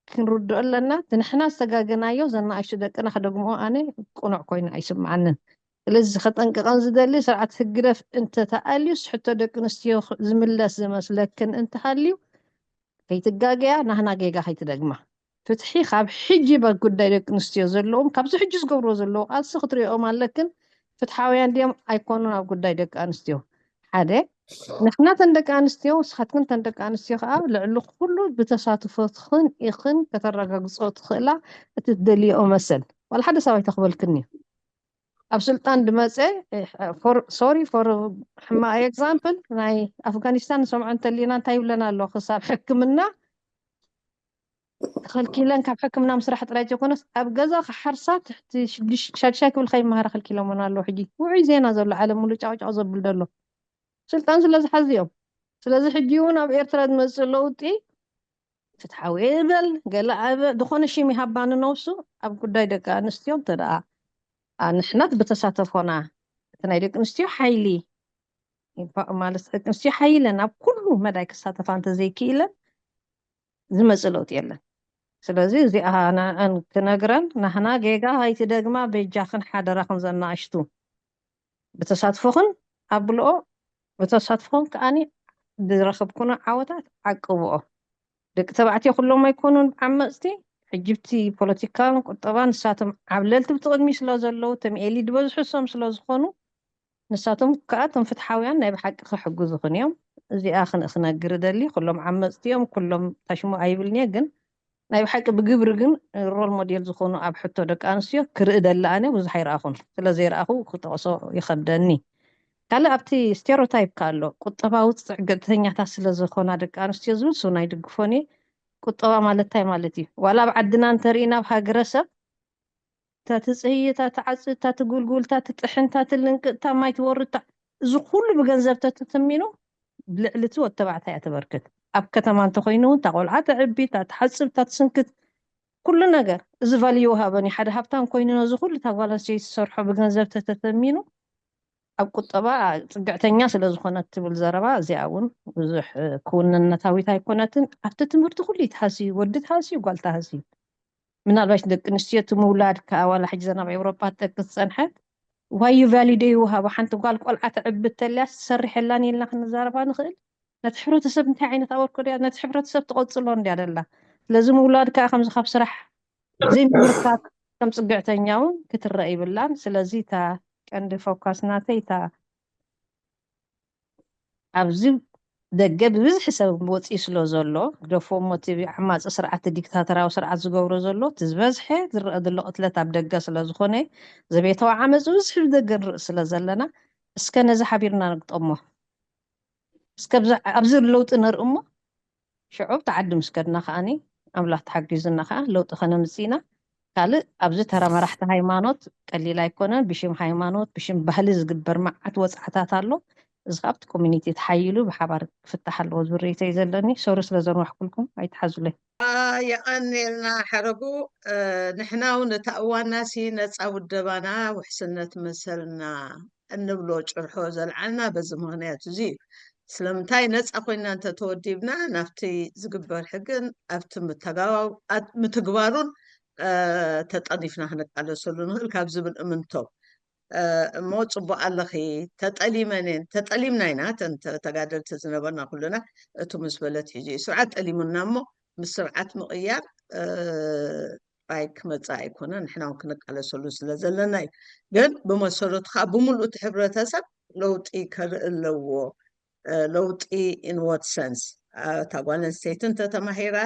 ክንርድኦ ኣለና። እቲ ንሕና ዝተጋገናዮ ዘናእሽቱ ደቅና ክደግምኦ ኣነ ቅኑዕ ኮይኑ ኣይስምዓንን። ስለዚ ከጠንቅቐን ዝደሊ ስርዓት ህግደፍ እንተተኣልዩስ ሕቶ ደቂ ኣንስትዮ ዝምለስ ዝመስለክን እንተሃልዩ ከይትጋገያ ናህና ጌጋ ከይትደግማ። ፍትሒ ካብ ሕጂ በ ጉዳይ ደቂ ኣንስትዮ ዘለዎም ካብዚ ሕጂ ዝገብርዎ ዘለዉ ቃልሲ ክትሪኦም ኣለክን። ፍትሓውያን ድዮም ኣይኮኑን ኣብ ጉዳይ ደቂ ኣንስትዮ? ሓደ ንሕና ተን ደቂ ኣንስትዮ ንስኻትክን ተን ደቂ ኣንስትዮ ከዓ ልዕሊ ኩሉ ብተሳትፎትኽን ኢኽን ከተረጋግፅኦ ትኽእላ እቲ ትደልይኦ መሰል። ዋላ ሓደ ሰብ ኣይተኽበልክን እዩ። ኣብ ስልጣን ድመፀ sorry for ሕማቕ example ናይ ኣፍጋኒስታን ንሰምዖ እንተሊና እንታይ ይብለና ኣሎ ክሳብ ሕክምና ተኸልኪለን ካብ ሕክምና ምስራሕ ጥራይ ዘይኮነስ ኣብ ገዛ ክሓርሳ ትሕቲ ሽዱሽ- ሻድሻይ ክብል ከይመሃራ ከልኪሎመን ኣለዉ። ሕጂ ውዑይ ዜና ዘሎ ዓለም ሙሉ ጫውጫው ዘብል ዘሎ ስልጣን ስለ ዝሓዙ እዮም። ስለዚ ሕጂ እውን ኣብ ኤርትራ ዝመፅእ ለውጢ ፍትሓዊ ይበል ገለ ኣበ ዝኾነ ሽም ይሃባ ንነብሱ ኣብ ጉዳይ ደቂ ኣንስትዮ እንተ ደኣ ንሕናት ብተሳተፎና እቲ ናይ ደቂ ኣንስትዮ ሓይሊ ማለት ደቂ ኣንስትዮ ሓይለን ኣብ ኩሉ መዳይ ክሳተፋ እንተዘይክኢለን ዝመፅእ ለውጢ የለን። ስለዚ እዚኣ ንዕን ክነግረን ናህና ጌጋ ኣይትደግማ በጃኽን ሓደራኽን ዘናእሽቱ ብተሳትፎኽን ኣብልኦ ብተሳትፎኽን ከዓኒ ዝረኸብኩኖ ዓወታት ዓቅብኦ። ደቂ ተባዕትዮ ኩሎም ኣይኮኑን ዓመፅቲ። ሕጅብቲ ፖለቲካን ቁጠባን ንሳቶም ዓብለልቲ ብቲ ቅድሚ ስለ ዘለዉ ተምኤሊ ዝበዝሑ እሶም ስለ ዝኾኑ ንሳቶም ከዓ እቶም ፍትሓውያን ናይ ብሓቂ ክሕግዙኽን እዮም። እዚኣ ክነግር እደሊ። ኩሎም ዓመፅቲ እዮም፣ ኩሎም ታሽሙ ኣይብልን እየ፣ ግን ናይ ብሓቂ ብግብሪ ግን ሮል ሞዴል ዝኾኑ ኣብ ሕቶ ደቂ ኣንስትዮ ክርኢ ደሊ ኣነ ብዙሕ ኣይረኣኹን። ስለ ዘይረኣኹ ክጠቕሶ ይኸብደኒ። ካልእ ኣብቲ ስቴሮታይፕ ኣሎ ቁጠባዊ ፅግዕተኛታት ስለ ዝኾና ደቂ ኣንስትዮ ዝብል ሱን ኣይድግፎን እየ። ቁጠባ ማለት እንታይ ማለት እዩ? ዋላ ኣብ ዓድና እንተርኢና ኣብ ሃገረሰብ እታ ትፅህይ፣ እታ ትዓፅድ፣ እታ ትጉልጉል፣ እታ ትጥሕን፣ እታ ትልንቅጥ፣ እታ ማይ ትወርድ፣ እታ እዚ ኩሉ ብገንዘብ ተተተሚኑ ብልዕሊ እቲ ወዲ ተባዕታይ እያ ተበርክት። ኣብ ከተማ እንተኮይኑ እውን እታ ቆልዓ ተዕቢ፣ እታ ትሓፅብ፣ እታ ትስንክት፣ ኩሉ ነገር እዚ ቫልዩ ይወሃበን እዩ። ሓደ ሃብታም ኮይኑ ነዚ ኩሉ እታ ጓል ኣንስተይቲ ትሰርሖ ብገንዘብ ተተተሚኑ ኣብ ቁጠባ ፅግዕተኛ ስለ ዝኾነት ትብል ዘረባ እዚኣ እውን ብዙሕ ክውንነታዊት ኣይኮነትን። ኣብቲ ትምህርቲ ኩሉ ይትሃስዩ፣ ወዲ ትሃስዩ፣ ጓል ትሃስዩ። ምናልባሽ ደቂ ኣንስትዮ እቲ ምውላድ ከዓ ዋላ ሕጂ ዘን ኣብ ኤውሮጳ ትጠቅስ ዝፀንሐት ዋዩ ቫሊደ ይውሃቡ ሓንቲ ጓል ቆልዓ ተዕቢ ተልያስ ትሰርሕ የላን ኢልና ክንዛረባ ንኽእል። ነቲ ሕብረተሰብ እንታይ ዓይነት ኣበርኮ ድያ ነቲ ሕብረተሰብ ትቐፅሎ እንድያ ደላ ስለዚ ምውላድ ከዓ ከምዚ ካብ ስራሕ ዘይምምርካብ ከም ፅግዕተኛ እውን ክትረአ ይብላን። ስለዚ እታ ቀንዲ ፎካስ ናተይ እታ ኣብዚ ደገ ብብዝሒ ሰብ ወፂኡ ስለ ዘሎ፣ ግደፎ እሞ እቲ ዓማፂ ስርዓት፣ ዲክታተራዊ ስርዓት ዝገብሮ ዘሎ፣ እቲ ዝበዝሐ ዝረአ ዘሎ ቅትለት ኣብ ደገ ስለ ዝኾነ፣ ዘቤታዊ ዓመፅ ብብዝሒ ብደገ ንርኢ ስለ ዘለና፣ እስከ ነዚ ሓቢርና ንግጠሞ። እስከ ኣብዚ ለውጢ ንርኢ እሞ፣ ሽዑ ኣብቲ ዓዲ ምስ ከድና ከዓኒ ኣምላኽ ተሓጊዙና ከዓ ለውጢ ከነምፅእ ኢና። ካልእ ኣብዚ ተራ መራሕቲ ሃይማኖት ቀሊል ኣይኮነን። ብሽም ሃይማኖት ብሽም ባህሊ ዝግበር መዓት ወፅዓታት ኣሎ። እዚ ከዓ ኣብቲ ኮሚኒቲ ተሓይሉ ብሓባር ክፍታሕ ኣለዎ ዝብል ርእይቶ እዩ ዘለኒ። ሶሪ ስለ ዘንዋሕኩልኩም ኣይትሓዙለይ። የቐንየልና ሓረጉ። ንሕና እውን እታ እዋናሲ ነፃ ውደባና ውሕስነት መሰልና እንብሎ ጭርሖ ዘልዓልና በዚ ምኽንያት እዚ እዩ። ስለምንታይ ነፃ ኮይና እንተተወዲብና ናብቲ ዝግበር ሕግን ኣብቲ ምትግባሩን ተጠኒፍና ክንቃለሰሉ ንኽእል ካብ ዝብል እምንቶ እሞ ፅቡቅ ኣለኺ። ተጠሊመን ተጠሊምና ኢና ተን ተጋደልቲ ዝነበርና ኩልና እቱ ምስ በለት ሕጂ እዩ ስርዓት ጠሊሙና እሞ ምስ ስርዓት ምቕያር ጥራይ ክመፅእ ኣይኮነን፣ ንሕና እውን ክንቃለሰሉ ስለ ዘለና እዩ። ግን ብመሰረቱ ከዓ ብምሉእ እቲ ሕብረተሰብ ለውጢ ከርኢ ኣለዎ። ለውጢ in what sense? እታ ጓል ኣንስተይቲ እንተተማሂራ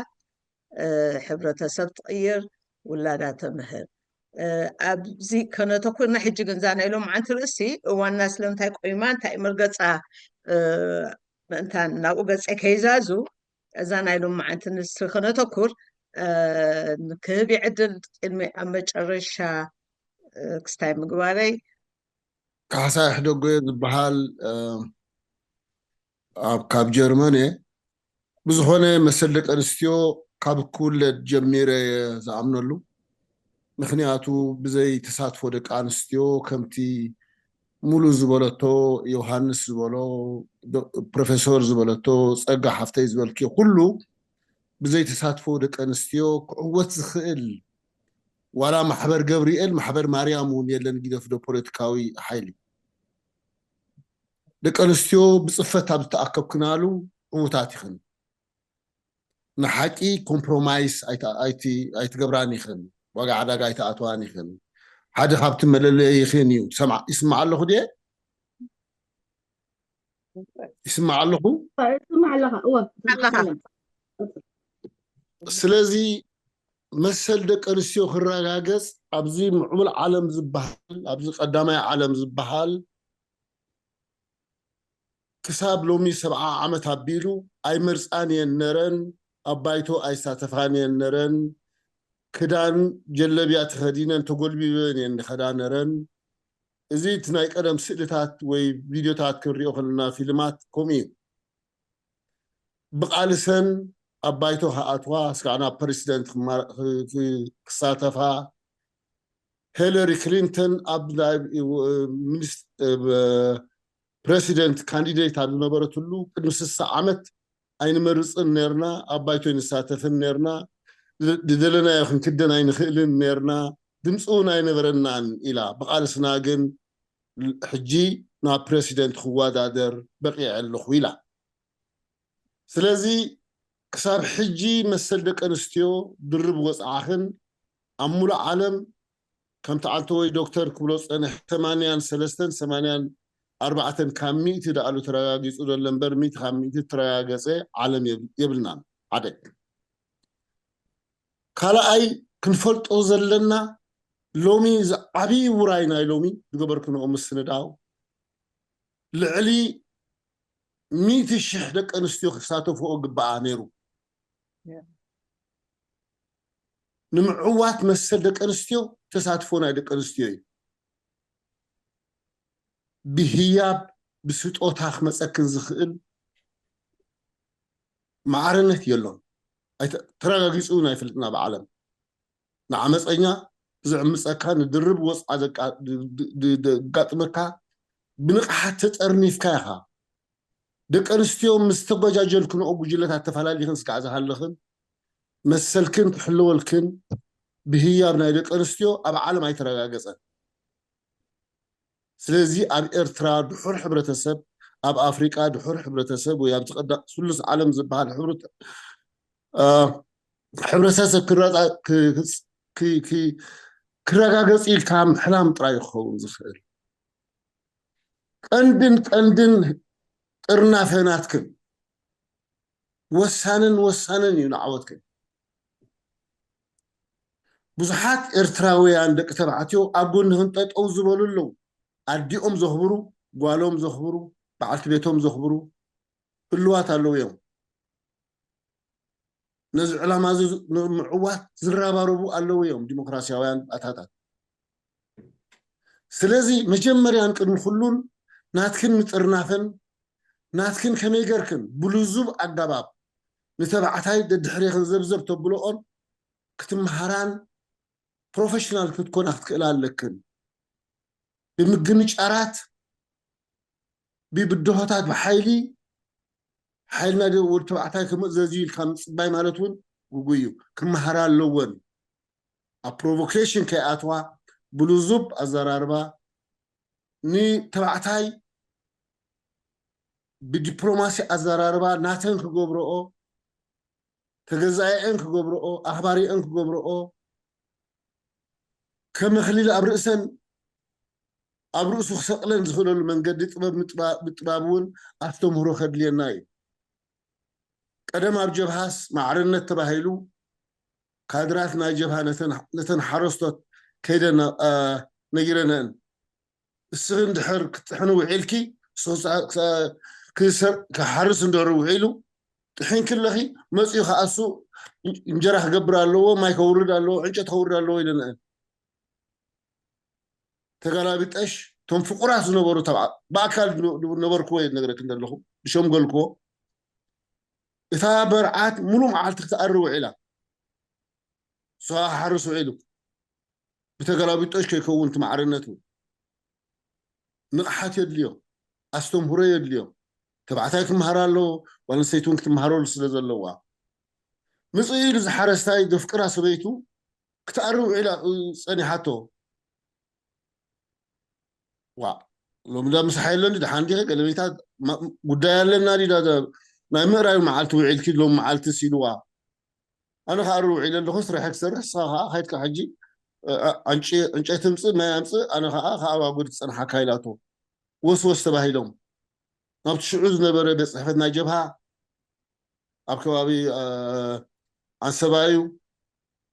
ሕብረተሰብ ትቕይር፣ ውላዳ ተምህር። ኣብዚ ከነተኩርና ሕጂ ግን እዛ ናይ ሎምዓንቲ ርእሲ እዋና ስለምንታይ ቆይማ እንታይ መርገፃ ምእንታን ናብኡ ገፀ ከይዛዙ እዛ ናይ ሎምዓንቲ ንስቲ ከነተኩር ክህብ ይዕድል ቅድሚ ኣብ መጨረሻ ክስታይ ምግባረይ። ካሕሳይ ሕደጎ ዝበሃል ኣብ ካብ ጀርመን እየ። ብዝኾነ መሰል ደቂ ኣንስትዮ ካብ ክውለድ ጀሚረ እየ ዝኣምነሉ። ምክንያቱ ብዘይ ተሳትፎ ደቂ ኣንስትዮ ከምቲ ሙሉ ዝበለቶ፣ ዮሃንስ ዝበሎ፣ ፕሮፌሶር ዝበለቶ፣ ፀጋ ሓፍተይ ዝበልክዮ ኩሉ ብዘይ ተሳትፎ ደቂ ኣንስትዮ ክዕወት ዝኽእል ዋላ ማሕበር ገብርኤል ማሕበር ማርያም እውን የለን። ግደፍ ዶ ፖለቲካዊ ሓይሊ ደቂ ኣንስትዮ ብፅፈት ኣብ ዝተኣከብክናሉ ዕዉታት ይኽን። ንሓቂ ኮምፕሮማይስ ኣይትገብራን ይኽን። ዋጋ ዕዳጋ ኣይትኣትዋን ይኽን። ሓደ ካብቲ መለለይኽን እዩ። ይስማዕ ኣለኹ ድየ? ይስማዕ ኣለኹ? ስለዚ መሰል ደቂ ኣንስትዮ ክረጋገፅ ኣብዚ ምዕቡል ዓለም ዝበሃል፣ ኣብዚ ቀዳማይ ዓለም ዝበሃል ክሳብ ሎሚ ሰብዓ ዓመት ኣቢሉ ኣይመርፃን እየን ነረን፣ ኣብ ባይቶ ኣይሳተፋን እየን ነረን፣ ክዳን ጀለብያ ተኸዲነን ተጎልቢበን እየን ንኸዳ ነረን። እዚ እቲ ናይ ቀደም ስእልታት ወይ ቪድዮታት ክንሪኦ ከለና ፊልማት ከምኡ እዩ። ብቃልሰን ኣብ ባይቶ ክኣትዋ ስጋዕ ናብ ፕሬሲደንት ክሳተፋ ሄለሪ ክሊንተን ኣብ ፕሬሲደንት ካንዲዴት ኣብ ዝነበረትሉ ቅድሚ ስሳ ዓመት ኣይንመርፅን ነርና፣ ኣብ ባይቶ ኣይንሳተፍን ነርና፣ ዝደለናዮ ክንክደን ኣይንኽእልን ነርና፣ ድምፂ እውን ኣይነበረናን ኢላ። ብቃልስና ግን ሕጂ ናብ ፕሬሲደንት ክወዳደር በቂዐ ኣለኹ ኢላ። ስለዚ ክሳብ ሕጂ መሰል ደቂ ኣንስትዮ ድርብ ወፅዓኽን ኣብ ሙሉእ ዓለም ከምቲ ዓልተወይ ዶክተር ክብሎ ፀንሕ ሰማንያን ሰለስተን ሰማንያን ኣርባዕተን ካብ ሚእቲ ደኣሉ ተረጋጊፁ ዘሎ እምበር ሚእቲ ካብ ሚእቲ ተረጋገፀ ዓለም የብልናን። ሓደ ካልኣይ ክንፈልጦ ዘለና ሎሚ ዝዓብይ ውራይ ናይ ሎሚ ዝገበርክንኦ ምስንዳው ልዕሊ ሚእቲ ሽሕ ደቂ ኣንስትዮ ክሳተፍኦ ግበኣ ነይሩ። ንምዕዋት መሰል ደቂ ኣንስትዮ ተሳትፎ ናይ ደቂ ኣንስትዮ እዩ። ብህያብ ብስጦታ ክመፀክን ዝኽእል ማዕርነት የሎን። ተረጋጊፁ እውን ኣይፈልጥን ኣብ ዓለም። ንዓመፀኛ ዝዕምፀካ ንድርብ ወፅዓ ዘጋጥመካ ብንቕሓት ተጠርኒፍካ ኢኻ። ደቂ ኣንስትዮ ምስ ተጎጃጀልክንኦ ጉጅለታት ተፈላሊኽን ስጋዕ ዝሃለኽን መሰልክን ክሕለወልክን ብህያብ ናይ ደቂ ኣንስትዮ ኣብ ዓለም ኣይተረጋገፀን። ስለዚ ኣብ ኤርትራ ድሑር ሕብረተሰብ፣ ኣብ ኣፍሪቃ ድሑር ሕብረተሰብ ወይ ኣብዚ ቀዳ ስሉስ ዓለም ዝበሃል ሕብረት ሕብረተሰብ ክረጋገፅ ኢልካ ምሕላም ጥራይ ክኸውን ዝኽእል። ቀንድን ቀንድን ጥርናፈ ናትክን ወሳንን ወሳንን እዩ ንዓወትክን። ብዙሓት ኤርትራውያን ደቂ ተባዕትዮ ኣብ ጎንኽን ጠጠው ዝበሉ ኣለዉ። ኣዲኦም ዘኽብሩ፣ ጓሎም ዘኽብሩ፣ በዓልቲ ቤቶም ዘኽብሩ ህልዋት ኣለዉ እዮም። ነዚ ዕላማ እዚ ንምዕዋት ዝረባረቡ ኣለዉ እዮም ዲሞክራሲያውያን ባእታታት። ስለዚ መጀመርያን ቅድሚ ኩሉን ናትክን ምጥርናፍን ናትክን ከመይ ገርክን ብልዙብ ኣገባብ ንተባዕታይ ደድሕሬኽን ዘብዘብ ተብልኦን ክትመሃራን ፕሮፌሽናል ክትኮና ክትክእላ ኣለክን። ብምግንጫራት ብብድሆታት ብሓይሊ ሓይልና ወዲ ተባዕታይ ክምእዘዝ እዩ ኢልካ ምፅባይ ማለት እውን ግጉይ እዩ። ክመሃራ ኣለወን። ኣብ ፕሮቮኬሽን ከይኣትዋ ብልዙብ ኣዘራርባ ንተባዕታይ ብዲፕሎማሲ ኣዘራርባ ናተን ክገብረኦ ተገዛኤን ክገብረኦ ኣኽባሪአን ክገብረኦ ከም መኽሊል ኣብ ርእሰን ኣብ ርእሱ ክሰቕለን ዝኽእለሉ መንገዲ ጥበብ ምጥባብ እውን ኣስተምህሮ ከድልየና እዩ። ቀደም ኣብ ጀብሃስ ማዕርነት ተባሂሉ ካድራት ናይ ጀብሃ ነተን ሓረስቶት ከይደን ነጊረነን። እስኺ እንድሕር ክትጥሕኒ ውዒልኪ ክሓርስ እንድሕር ውዒሉ ጥሒንኪ ኣለኺ መፅኡ ከኣሱ እንጀራ ክገብር ኣለዎ፣ ማይ ከውርድ ኣለዎ፣ ዕንጨት ከውርድ ኣለዎ ኢለነን። ተጋላቢጠሽ እቶም ፍቁራት ዝነበሩ ብኣካል ነበርክዎ እየ ነገረክ እንደለኹ ዝሸምገልክዎ እታ በርዓት ሙሉ መዓልቲ ክትኣሪ ውዒላ እሱ ሓርስ ውዒሉ ብተገላቢጦሽ ከይከውን እቲ ማዕርነት እውን ንቕሓት የድልዮ፣ ኣስተምህሮ የድልዮ። ተባዕታይ ክመሃር ኣለዎ፣ ጓል ኣንስተይቲ እውን ክትመሃረሉ ስለ ዘለዋ። ምፅእ ኢሉ ዝሓረስታይ ዘፍቅራ ሰበይቱ ክትኣሪ ውዒላ ፀኒሓቶ። ዋ ሎሚ ዳ ምሳሕ የለን ድሓን ዲኸ ገለቤታ ጉዳይ ኣለና ዲ ናይ ምእራዩ መዓልቲ ውዒልኪ ሎም መዓልቲ ሲልዋ ኣነ ከዓ ርውዒለ ኣለኹ ስራሕ ክሰርሕ ንስኻ ከዓ ካይድካ ሕጂ ዕንጨይቲ ምፅእ ማይ ኣምፅእ ኣነ ከዓ ከኣባጉድ ክፀንሓካ ኢላቶ ወስወስ ተባሂሎም ናብቲ ሽዑ ዝነበረ ቤት ፅሕፈት ናይ ጀብሃ ኣብ ከባቢ ኣንሰባዩ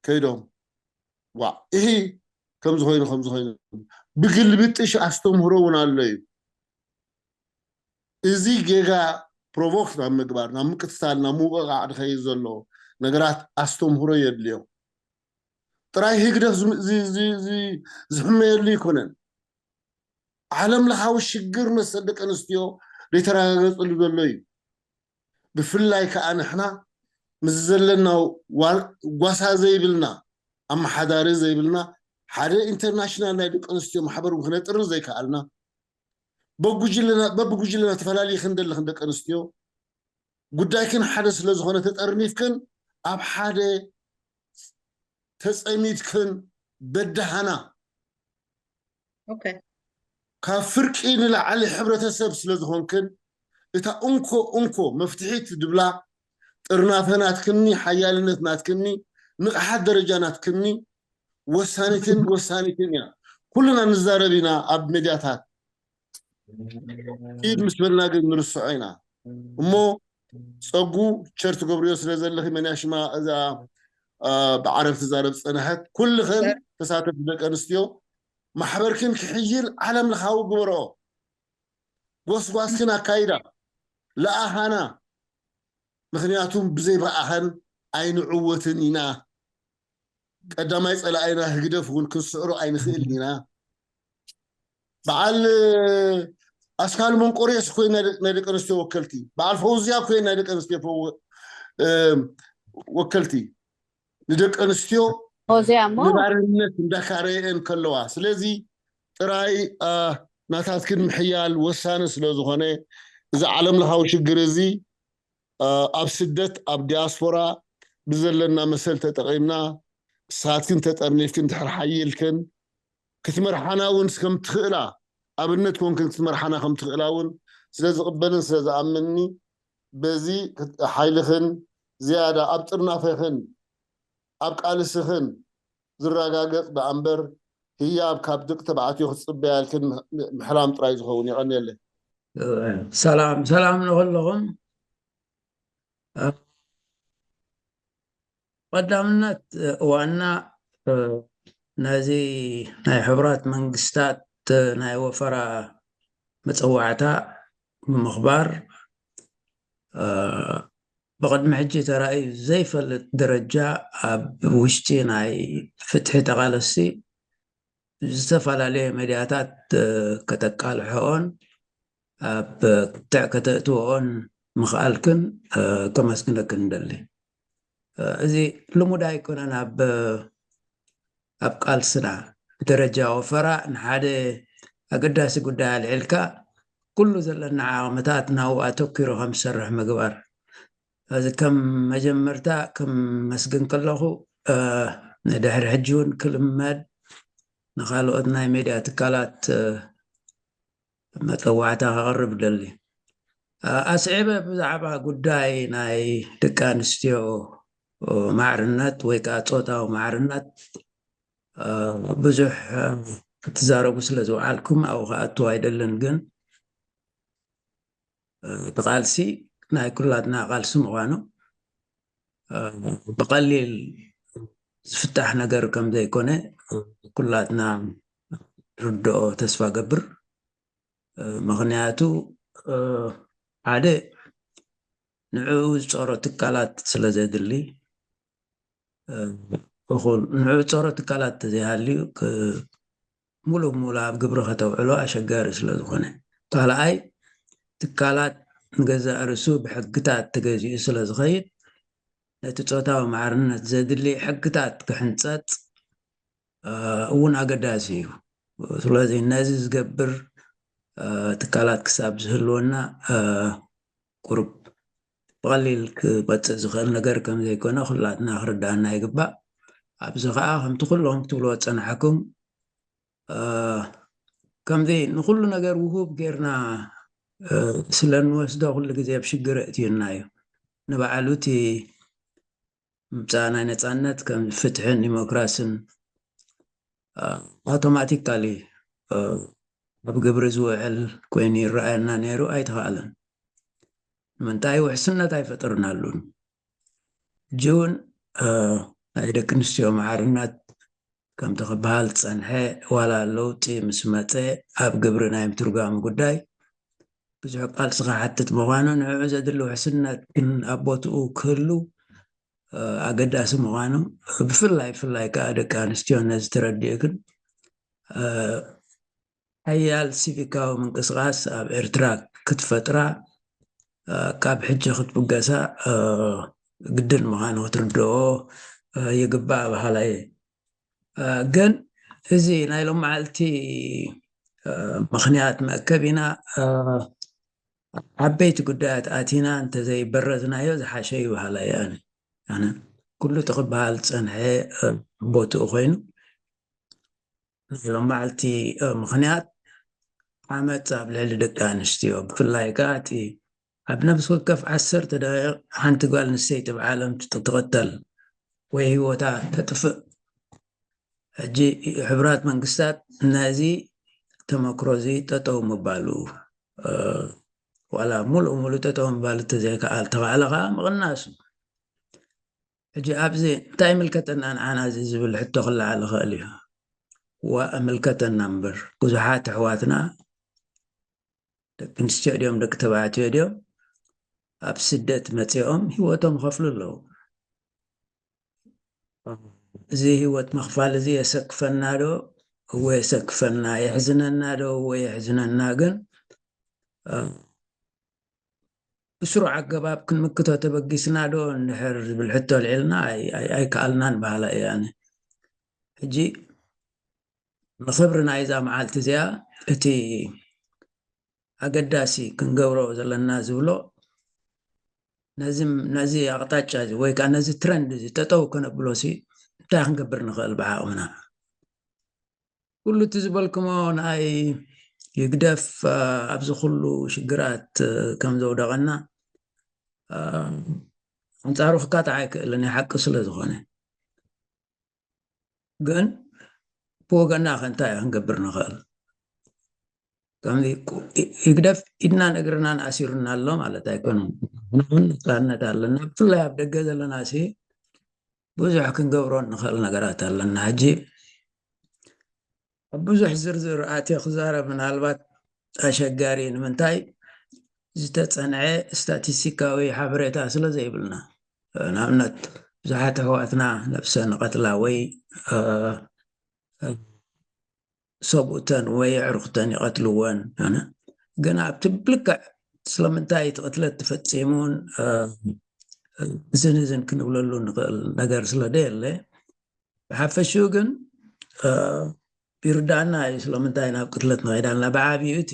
ከይዶም ዋ እሂ ከምዚ ኮይኑ ከምዚ ኮይኑ ብግልብጥሽ ኣስተምህሮ እውን ኣሎ እዩ እዚ ጌጋ ፕሮቮክ ናብ ምግባር ናብ ምቅትታል ናብ ምውቕቃዕ ድኸይድ ዘሎ ነገራት ኣስተምህሮ የድልዮ ጥራይ ህግደፍ ዝሕመየሉ ይኮነን ዓለም ለኻዊ ሽግር መሰል ደቂ ኣንስትዮ ዘይተረጋገፀሉ ዘሎ እዩ ብፍላይ ከዓ ንሕና ምስ ዘለና ጓሳ ዘይብልና ኣመሓዳሪ ዘይብልና ሓደ ኢንተርናሽናል ናይ ደቂ ኣንስትዮ ማሕበር ክነጥሪ ዘይከኣልና በብጉጅለና ተፈላለየ ክንደለኽን ደቂ ኣንስትዮ ጉዳይክን ሓደ ስለ ዝኾነ ተጠርኒፍክን ኣብ ሓደ ተፀሚድክን በዳሃና ካብ ፍርቂ ንላዕሊ ሕብረተሰብ ስለ ዝኾንክን እታ እንኮ እንኮ መፍትሒት ድብላ ጥርናፈ ናትክኒ ሓያልነት ናትክኒ ንቕሓት ደረጃ ናትክኒ ወሳኒትን ወሳኒትን እያ ኩልና ንዛረብ ኢና ኣብ ሜድያታት ኢድ ምስ በልና ግን ንርስዖ ኢና እሞ ፀጉ ቸር ትገብርዮ ስለ ዘለኺ መን እያ ሽማ እዛ ብዓረብ ትዛረብ ዝፀንሐት ኩልኽን ተሳተፍቲ ደቂ ኣንስትዮ ማሕበርክን ክሕይል ዓለም ለኻዊ ግበርኦ ጎስጓስክን ኣካይዳ ለኣኻና ምክንያቱም ብዘይ ብኣኸን ኣይንዕወትን ኢና ቀዳማይ ፀላኣይና ህግደፍ እውን ክንስዕሮ ኣይንኽእል ኢና በዓል ኣስካል መንቆሬስ ኮይን ናይ ደቂ ኣንስትዮ ወከልቲ በዓል ፈውዝያ ኮይን ናይ ደቂ ኣንስትዮ ወከልቲ ንደቂ ኣንስትዮ ንባርነት እንዳካረየን ከለዋ ስለዚ ጥራይ ናታትክን ምሕያል ወሳኒ ስለ ዝኾነ እዚ ዓለም ለኻዊ ሽግር እዚ ኣብ ስደት ኣብ ዲያስፖራ ብዘለና መሰል ተጠቒምና ንስኻትክን ተጠርኒፍክን ድሕር ሓይልክን ክትመርሓና እውን ከም ትኽእላ ኣብነት ኮንክን ክትመርሓና ከም ትኽእላ እውን ስለ ዝቕበልን ስለ ዝኣምንኒ በዚ ሓይልኽን ዝያዳ ኣብ ጥርናፈኽን ኣብ ቃልስኽን ዝረጋገጽ ደኣ እምበር፣ ህያብ ካብ ደቂ ተባዕትዮ ክትጽበያ ኢልክን ምሕ-፣ ምሕላም ጥራይ ዝኸውን። የቐንየለይ። ሰላም፣ ሰላም ንኹልኹም። ቀዳምነት፣ ዋና፣ ነዚ ናይ ሕቡራት መንግስታት ናይ ወፈራ መጸዋዕታ ብምኽባር፣ ብቕድሚ ሕጂ ተራእዩ ዘይፈልጥ ደረጃ ኣብ ውሽጢ ናይ ፍትሒ ተቓለስቲ ዝተፈላለየ ሚድያታት፣ እ፣ ከተቃልሕኦን ኣብ ክትዕ ከተእትዎኦን ምኽኣልክን፣ እ፣ ከመስግነክን ንደሊ። እ፣ እዚ ልሙድ ኣይኮነን። ኣብ፣ ኣብ ቃልስና ብደረጃ ወፈራ ንሓደ ኣገዳሲ ጉዳይ ኣልዒልካ ኩሉ ዘለና ዓቕምታት ናብኡ ኣተኲሩ ከም ዝሰርሕ ምግባር። እዚ ከም መጀመርታ ከም መስግን ከለኹ፣ እ፣ ንድሕሪ ሕጂ እውን ክልመድ ንኻልኦት ናይ ሜድያ ትካላት፣ እ፣ መጸዋዕታ ከቕርብ ደሊ። እ፣ ኣስዒበ ብዛዕባ ጉዳይ ናይ ደቂ ኣንስትዮ፣ እ፣ ማዕርነት ወይ ከዓ ጾታዊ ማዕርነት፣ እ፣ ብዙሕ፣ እ፣ ክትዛረቡ ስለ ዝወዓልኩም ኣብኡ ክኣቱ ኣይደልን፣ ግን፣ እ፣ እቲ ቃልሲ ናይ ኩላትና ቃልሲ ምዃኑ፣ እ፣ ብቐሊል ዝፍታሕ ነገር ከም ዘይኮነ ኩላትና ርድኦ ተስፋ ገብር። እ፣ ምኽንያቱ፣ እ፣ ሓደ ንዕኡ ዝጸሮ ትካላት ስለ ዘድሊ፣ እ፣ እኹል ንዕኡ ዝጸሮ ትካላት ተዘይሃልዩ ክ-፣ ሙሉእ ሙሉእ ኣብ ግብሪ ከተውዕሎ ኣሸጋሪ ስለ ዝኾነ። ካልኣይ፣ ትካላት ንገዛእ ርእሱ ብሕግታት ተገዚኡ ስለ ዝኸይድ፣ ነቲ ጾታዊ ማዕርነት ዘድሊ ሕግታት ክሕንጸጽ፣ እ፣ እውን ኣገዳሲ እዩ። ስለዚ ነዚ ዝገብር፣ እ፣ ትካላት ክሳብ ዝህልወና፣ እ፣ ቁሩብ ብቐሊል ክመጽእ ዝኽእል ነገር ከም ዘይኮነ ኩላትና ክርዳእና ይግባእ። ኣብዚ ኸኣ ከምቲ ኩሎም ክትብልዎ ዝጸናሕኩም፣ እ፣ ከምዚ ንኹሉ ነገር ውሁብ ጌርና፣ እ፣ ስለ እንወስዶ ኩሉ ግዜ ኣብ ሽግር የእትዩና እዩ። ንባዕሉ እቲ ምምጻእ ናይ ነጻነት ከም ፍትሕን ዲሞክራስን፣ እ፣ ኣውቶማቲካሊ፣ እ፣ ኣብ ግብሪ ዝውዕል ኮይኑ ይረኣየና ነይሩ፣ ኣይተኻእለን። ንምንታይ ውሕስነት ኣይፈጠርናሉን። ሕጂ እውን፣ እ፣ ናይ ደቂ ኣንስትዮ ማዕርነት ከምቲ ክበሃል ዝጸንሐ ዋላ ለውጢ ምስ መጸ ኣብ ግብሪ ናይ ምትርጓም ጉዳይ ብዙሕ ቃልሲ ክሓትት ምዃኑ፣ ንዕኡ ዘድሊ ውሕስነት ግን ኣብ ቦትኡ ክህሉ፣ እ፣ ኣገዳሲ ምዃኑ፣ ብፍላይ፣ ብፍላይ ከኣ ደቂ ኣንስትዮ ነዚ ተረዲእክን፣ እ፣ ሓያል ሲቪካዊ ምንቅስቓስ ኣብ ኤርትራ ክትፈጥራ፣ እ፣ ካብ ሕጂ ክትብገሳ፣ እ፣ ግድን ምዃኑ ክትርድኦ፣ እ፣ ይግባእ በሃላይ እየ። እ፣ ግን እዚ ናይ ሎመዓልቲ፣ እ፣ ምኽንያት መእከቢና፣ እ፣ ዓበይቲ ጉዳያት ኣቲና እንተዘይበረዝናዮ ዝሓሸ እዩ በሃላይ እየ ኣነ። ኣነ ኩሉ እቲ ክበሃል ዝጸንሐ፣ እ፣ ቦትኡ ኮይኑ፣ ናይ ሎመዓልቲ፣ እ፣ ምኽንያት ዓመጽ ኣብ ልዕሊ ደቂ ኣንስትዮ፣ ብፍላይ ከኣ እቲ ኣብ ነፍሲ ወከፍ ዓሰርተ ደቂቕ ሓንቲ ጓል ኣንስተይቲ ብዓለም ትቕተል ወይ ህይወታ ተጥፍእ። ሕጂ ሕቡራት መንግስታት ነዚ ተመክሮ እዚ ጠጠው ምባሉ፣ እ፣ ዋላ ሙሉእ ሙሉእ ጠጠው ምባሉ እንተዘይከኣል፣ ተኻእለ ከኣ ምቕናሱ። ሕጂ ኣብዚ እንታይ ይምልከተና ንዓና እዚ ዝብል ሕቶ ክለዓል ይኽእል እዩ። ዋ፣ ይምልከተና እምበር፣ ብዙሓት ኣሕዋትና ደቂ ኣንስትዮ ድዮም ደቂ ተባዕትዮ ድዮም ኣብ ስደት መጺኦም ህይወቶም ይኸፍሉ ኣለዉ። እዚ ህይወት ምኽፋል እዚ የሰክፈና ዶ? እወ የሰክፈና። የሕዝነና ዶ? እወ የሕዝነና። ግን፣ እ፣ ብስሩዕ ኣገባብ ክንምክቶ ተበጊስና ዶ እንድሕር ዝብል ሕቶ ኣልዒልና ኣይ-፣ ኣይ-፣ ኣይከኣልናን በሃላይ እየ ኣነ። ሕጂ ንኽብሪ ናይዛ መዓልቲ እዚኣ እቲ ኣገዳሲ ክንገብሮ ዘለና ዝብሎ ነዚ፣ ነዚ ኣቕጣጫ እዚ ወይ ከዓ ነዚ ትረንድ እዚ ጠጠው ከነብሎ ሲ እንታይ ክንገብር ንኽእል ብዓቕምና? ኩሉ እቲ ዝበልክሞ ናይ ይግደፍ፣ አ፣ ኣብዚ ኩሉ ሽግራት፣ አ፣ ከም ዘውደቐና፣ አ፣ ኣንጻሩ ክካታዕ ኣይክእልን እዩ፣ ሓቂ ስለ ዝኾነ። ግን ብወገና ከ እንታይ ክንገብር ንኽእል? ከምዚ ይግደፍ ኢድናን እግርናን ኣሲሩና ኣሎ ማለት ኣይኮነን። ንሕና እውን ነፃነት ኣለና። ብፍላይ ኣብ ደገ ዘለና ሲ ብዙሕ ክንገብሮ ንኽእል ነገራት ኣለና። ሕጂ ኣብ ብዙሕ ዝርዝር ኣትየ ክዛረብ ምናልባት ኣሸጋሪ፣ ንምንታይ ዝተፀንዐ ስታቲስቲካዊ ሓበሬታ ስለ ዘይብልና። ንኣብነት ብዙሓት ኣሕዋትና ነብሰን ይቐትላ ወይ ሰብኡተን ወይ ኣዕሩኽተን ይቐትልወን። ግን ኣብቲ ብልክዕ ስለምንታይ እቲ ቅትለት ተፈፂሙን እዝን እዝን ክንብለሉ ንኽእል ነገር ስለ ደየለ፣ ብሓፈሽኡ ግን ይርዳእና እዩ ስለምንታይ ናብ ቅትለት ንኸይድ ኣለና። ብዓብዩ እቲ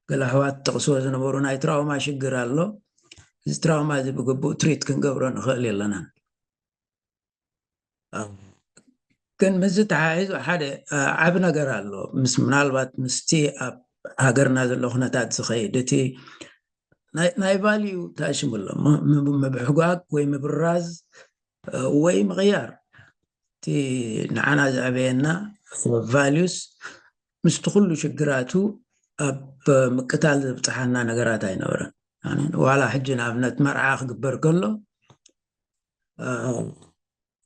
ገለ ኣሕዋት ጠቕስዎ ዝነበሩ ናይ ትራውማ ሽግር ኣሎ። እዚ ትራውማ እዚ ብግቡእ ትሪት ክንገብሮ ንኽእል የለናን። ግን ምስዚ ተሓሒዙ ሓደ ዓቢ ነገር ኣሎ። ምስ ምናልባት ምስቲ ኣብ ሃገርና ዘሎ ኩነታት ዝኸይድ እቲ ናይ ቫልዩ ታሽምሎ ምብሕጓግ ወይ ምብራዝ ወይ ምቕያር እቲ ንዓና ዘዕበየና ቫልዩስ ምስቲ ኩሉ ሽግራቱ ኣብ ምቅታል ዘብፅሓና ነገራት ኣይነበረን። ዋላ ሕጂ ንኣብነት መርዓ ክግበር ከሎ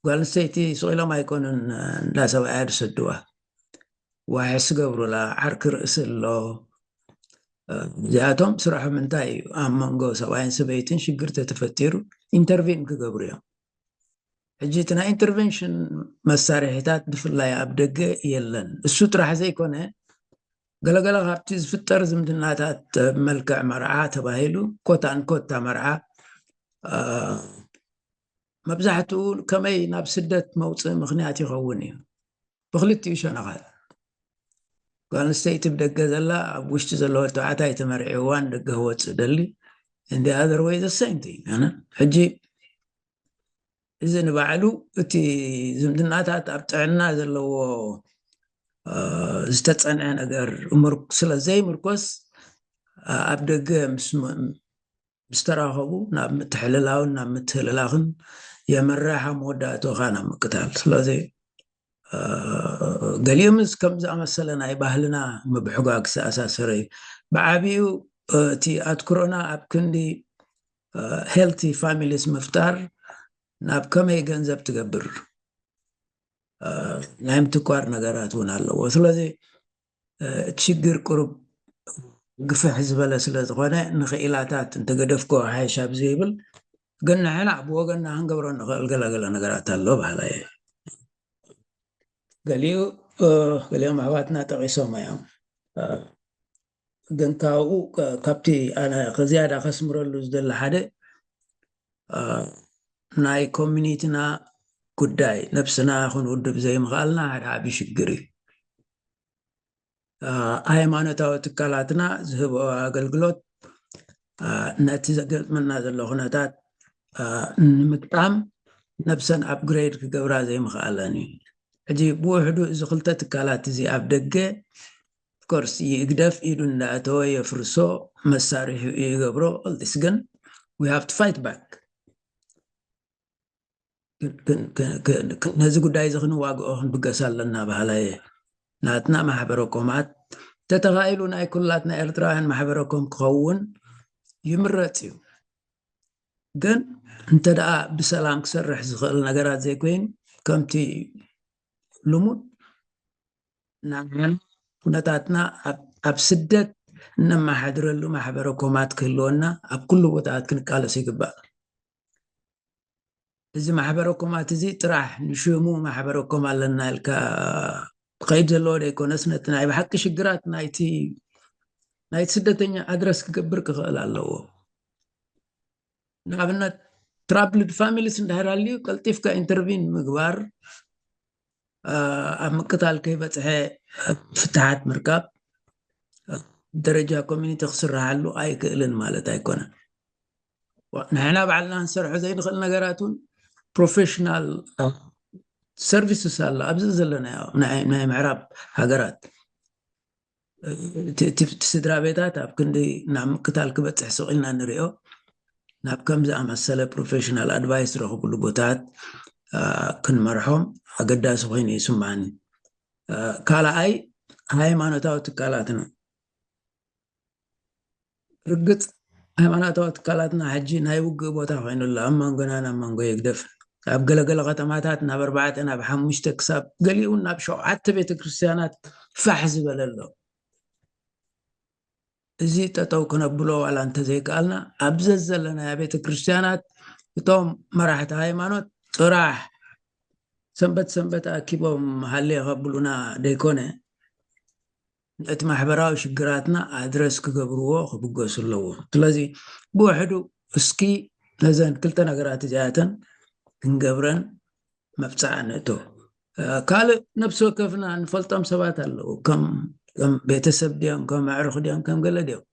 ጓል ኣንስተይቲ ስቕ ኢሎም ኣይኮኑን እንዳ ሰብኣያ ዝሰድዋ። ዋሕስ ገብሩላ፣ ዓርኪ ርእሲ ኣሎ። እዚኣቶም ስራሖም እንታይ እዩ? ኣብ መንጎ ሰብኣይን ሰበይትን ሽግር ተተፈጢሩ ኢንተርቪን ክገብሩ እዮም። ሕጂ እቲ ናይ ኢንተርቨንሽን መሳርሒታት ብፍላይ ኣብ ደገ የለን። እሱ ጥራሕ ዘይኮነ ገለገለ ካብቲ ዝፍጠር ዝምድናታት መልክዕ መርዓ ተባሂሉ ኮት ኣንኮት እታ መርዓ መብዛሕትኡ ከመይ ናብ ስደት መውፅኢ ምኽንያት ይኸውን እዩ። ብክልቲኡ ሸነኻት ጓል ኣንስተይቲ ብደገ ዘላ ኣብ ውሽጢ ዘለዎ ተባዕታይ ተመርዒዋን ደገ ክወፅእ ደሊ እንዲ ኣዘር ወይ ዘሰይንቲ ሕጂ እዚ ንባዕሉ እቲ ዝምድናታት ኣብ ጥዕና ዘለዎ ዝተፀንዐ ነገር ስለ ዘይምርኮስ ኣብ ደገ ምስ ዝተራኸቡ ናብ ምትሕልላውን ናብ ምትህልላኽን የምርሕ፣ ኣብ መወዳእትኡ ኸዓ ናብ ምቅታል። ስለዚ ገሊኡ ምስ ከም ዝኣመሰለ ናይ ባህልና ምብሕጓግ ዝተኣሳሰረ እዩ። ብዓብዩ እቲ ኣትኩሮና ኣብ ክንዲ ሄልቲ ፋሚሊስ ምፍጣር ናብ ከመይ ገንዘብ ትገብር ናይ ምትኳር ነገራት እውን ኣለዎ። ስለዚ እቲ ሽግር ቁሩብ ግፍሕ ዝበለ ስለ ዝኾነ ንኽኢላታት እንተገደፍኮ ሓይሽ ኣብ ዘይብል ግን ንሕና ብወገንና ክንገብሮ ንኽእል ገለገለ ነገራት ኣሎ በሃላ እየ። ገሊኡ ገሊኦም ኣሕዋትና ጠቒሶም እዮም። ግን ካብኡ ካብቲ ኣነ ዝያዳ ከስምረሉ ዝደሊ ሓደ ናይ ኮሚኒቲና ጉዳይ ነብስና ክንውድብ ዘይምኽኣልና ሓደ ዓብዪ ሽግር እዩ። ሃይማኖታዊ ትካላትና ዝህብኦ ኣገልግሎት ነቲ ዘጋጥመና ዘሎ ኩነታት ንምግጣም ነብሰን ኣፕግሬድ ክገብራ ዘይምኽኣለን እዩ። ሕጂ ብውሕዱ እዚ ክልተ ትካላት እዚ ኣብ ደገ ኦፍኮርስ ይግደፍ ኢዱ እንዳእተወ የፍርሶ መሳርሒ ይገብሮ። ስ ግን we have to fight back። ነዚ ጉዳይ እዚ ክንዋግኦ ክንብገስ ኣለና በሃላ እየ። ናትና ማሕበረ ኮማት ተተኻኢሉ ናይ ኩላትና ኤርትራውያን ማሕበረ ኮም ክኸውን ይምረፅ እዩ። ግን እንተ ደኣ ብሰላም ክሰርሕ ዝኽእል ነገራት ዘይኮይኑ ከምቲ ልሙድ ንዓና ኩነታትና ኣብ ስደት እነመሓድረሉ ማሕበረ ኮማት ክህልወና ኣብ ኩሉ ቦታታት ክንቃለስ ይግባእ። እዚ ማሕበረ ኮማት እዚ ጥራሕ ንሽሙ ማሕበረ ኮም ኣለና ኢልካ ክኸይድ ዘለዎ ዘይኮነስ ነቲ ናይ ብሓቂ ሽግራት ናይቲ ናይቲ ስደተኛ ኣድረስ ክገብር ክኽእል ኣለዎ። ንኣብነት ትራብልድ ፋሚሊስ እንድሕር ኣልዩ ቀልጢፍካ ኢንተርቪን ምግባር ኣብ ምቅታል ከይበፅሐ ፍትሓት ምርካብ ደረጃ ኮሚኒቲ ክስርሓሉ ኣይክእልን ማለት ኣይኮነን። ንሕና ባዕልና ክንሰርሖ ዘይንኽእል ነገራት እውን ፕሮፌሽናል ሰርቪስስ ኣሎ ኣብዚ ዘለናዮ ናይ ምዕራብ ሃገራት እቲ ስድራ ቤታት ኣብ ክንዲ ናብ ምቅታል ክበፅሕ ስቕ ኢልና ንሪኦ ናብ ከም ዝኣመሰለ ፕሮፌሽናል ኣድቫይስ ዝረኽብሉ ቦታት ክንመርሖም ኣገዳሲ ኮይኑ ይስማኒ። ካልኣይ፣ ሃይማኖታዊ ትካላትና፣ ርግፅ፣ ሃይማኖታዊ ትካላትና ሕጂ ናይ ውግእ ቦታ ኮይኑላ ኣብ መንጎናን ኣብ መንጎ ህግደፍን። ኣብ ገለገለ ከተማታት ናብ ኣርባዕተ ናብ ሓሙሽተ ክሳብ ገሊኡ ናብ ሸውዓተ ቤተክርስትያናት ፋሕ ዝበለ ኣሎ። እዚ ጠጠው ክነብሎ ዋላ እንተዘይከኣልና፣ ኣብ ዘዘለናያ ቤተክርስትያናት እቶም መራሕቲ ሃይማኖት ጥራሕ ሰንበት ሰንበት ኣኪቦም ሃሌ ከብሉና ደይኮነ፣ ነቲ ማሕበራዊ ሽግራትና ኣድረስ ክገብርዎ ክብገሱ ኣለዎም። ስለዚ ብውሕዱ እስኪ ነዘን ክልተ ነገራት እዚኣተን ክንገብረን መብፅዓ ንእቶ። ካልእ ነብሲ ወከፍና ንፈልጦም ሰባት ኣለዉ። ከም ቤተሰብ ድዮም፣ ከም ኣዕሩኽ ድዮም፣ ከም ገለ ድዮም፣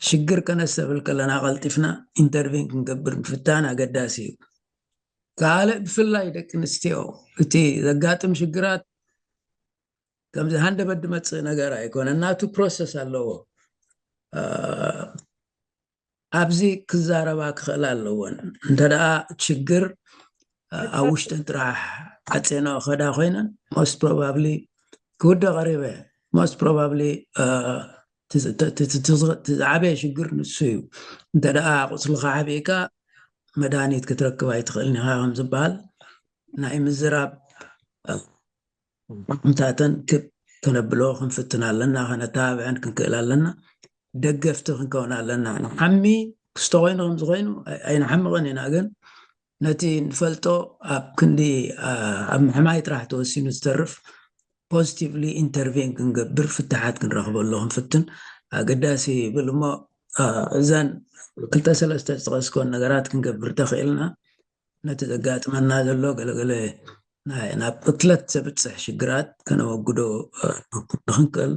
ሽግር ከነስተብል ከለና ቀልጢፍና ኢንተርቪን ክንገብር ምፍታን ኣገዳሲ እዩ። ካልእ ብፍላይ ደቂ ኣንስትዮ እቲ ዘጋጥም ሽግራት ከምዚ ሃንደበት ድመፅእ ነገር ኣይኮነን፣ ናቱ ፕሮሰስ ኣለዎ። ኣብዚ ክዛረባ ክኽእላ ኣለወን። እንተ ደኣ ሽግር ኣብ ውሽጠን ጥራሕ ዓፅየንኦ ከዳ ኮይነን፣ ሞስት ፕሮባብሊ ክውደ ቀሪበ። ሞስት ፕሮባብሊ ዝዓበየ ሽግር ንሱ እዩ። እንተ ደኣ ቁስልኻ ሓቢእካ መድሃኒት ክትረክብ ኣይትኽእልን ኢኻ ከም ዝበሃል፣ ናይ ምዝራብ ዓቕምታተን ክብ ከነብሎ ክንፍትን ኣለና፣ ከነተባብዐን ክንክእል ኣለና፣ ደገፍቲ ክንከውን ኣለና። ንሓሚ ክስቶ ኮይኑ ከምዚ ኮይኑ ኣይንሓምቕን ኢና፣ ግን ነቲ ንፈልጦ ኣብ ክንዲ ኣብ ምሕማይ ጥራሕ ተወሲኑ ዝተርፍ ፖዚቲቭሊ ኢንተርቪን ክንገብር ፍትሓት ክንረኽበሉ ክንፍትን ኣገዳሲ ይብል። እሞ እዘን ክልተ ሰለስተ ዝጠቐስኮን ነገራት ክንገብር ተኽእልና ነቲ ዘጋጥመና ዘሎ ገለገለ ናይ ናብ ቅትለት ዘብፅሕ ሽግራት ከነወግዶ ንክንክእል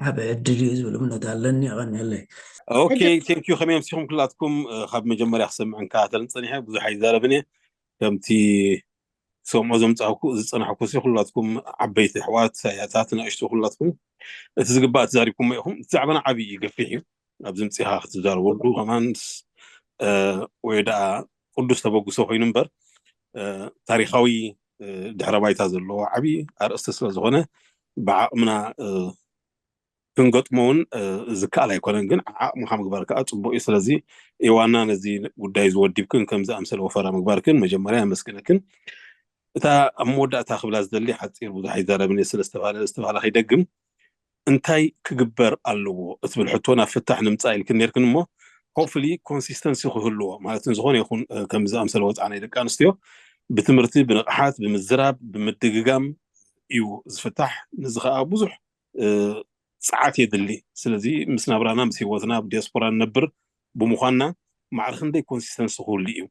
ዓብ ዕድል እዩ ዝብል እምነት ኣለኒ። የቐንየለይ። ኦኬ፣ ቴንክ ዩ። ከመይ ኣምሲኹም ኩላትኩም? ካብ መጀመርያ ክሰምዕን ከታተልን ፀኒሐ፣ ብዙሕ ኣይዛረብን እየ። ከምቲ ሰምዖ ዘምፃእኩ ዝፀናሕኩ ሲ ኩላትኩም ዓበይቲ ኣሕዋት ኣያታት ናእሽቱ ኩላትኩም እቲ ዝግባእ ተዛሪብኩሞ ኢኹም። እቲ ዛዕባና ዓብዪ እዩ፣ ገፊሕ እዩ። ኣብዚ ምፅኻ ክትዛረበሉ ከማን ወይ ደኣ ቅዱስ ተበግሶ ኮይኑ እምበር ታሪካዊ ድሕረ ባይታ ዘለዎ ዓብዪ ኣርእስቲ ስለ ዝኾነ ብዓቕምና ክንገጥሞ እውን ዝከኣል ኣይኮነን። ግን ዓቕምኻ ምግባር ከዓ ፅቡቅ እዩ። ስለዚ ኢዋና ነዚ ጉዳይ ዝወዲብክን ከም ዝኣምሰለ ወፈራ ምግባርክን መጀመርያ የመስግነክን። እታ ኣብ መወዳእታ ክብላ ዝደሊ ሓፂር ብዙሕ ኣይዛረብን እየ ስለ ዝተባለ ዝተባለ ከይደግም እንታይ ክግበር ኣለዎ እትብል ሕቶ ናብ ፍታሕ ንምፃእ ኢልክን ነርክን እሞ ሆፕፍሊ ኮንሲስተንሲ ክህልዎ ማለት ዝኾነ ይኹን ከም ዝኣምሰለ ወፃዓ ናይ ደቂ ኣንስትዮ ብትምህርቲ ብንቕሓት ብምዝራብ ብምድግጋም እዩ ዝፍታሕ። ነዚ ከዓ ብዙሕ ፀዓት የድሊ። ስለዚ ምስ ናብራና ምስ ሂወትና ኣብ ዲያስፖራ ንነብር ብምዃንና ማዕረ ክንደይ ኮንሲስተንሲ ክህሉ እዩ።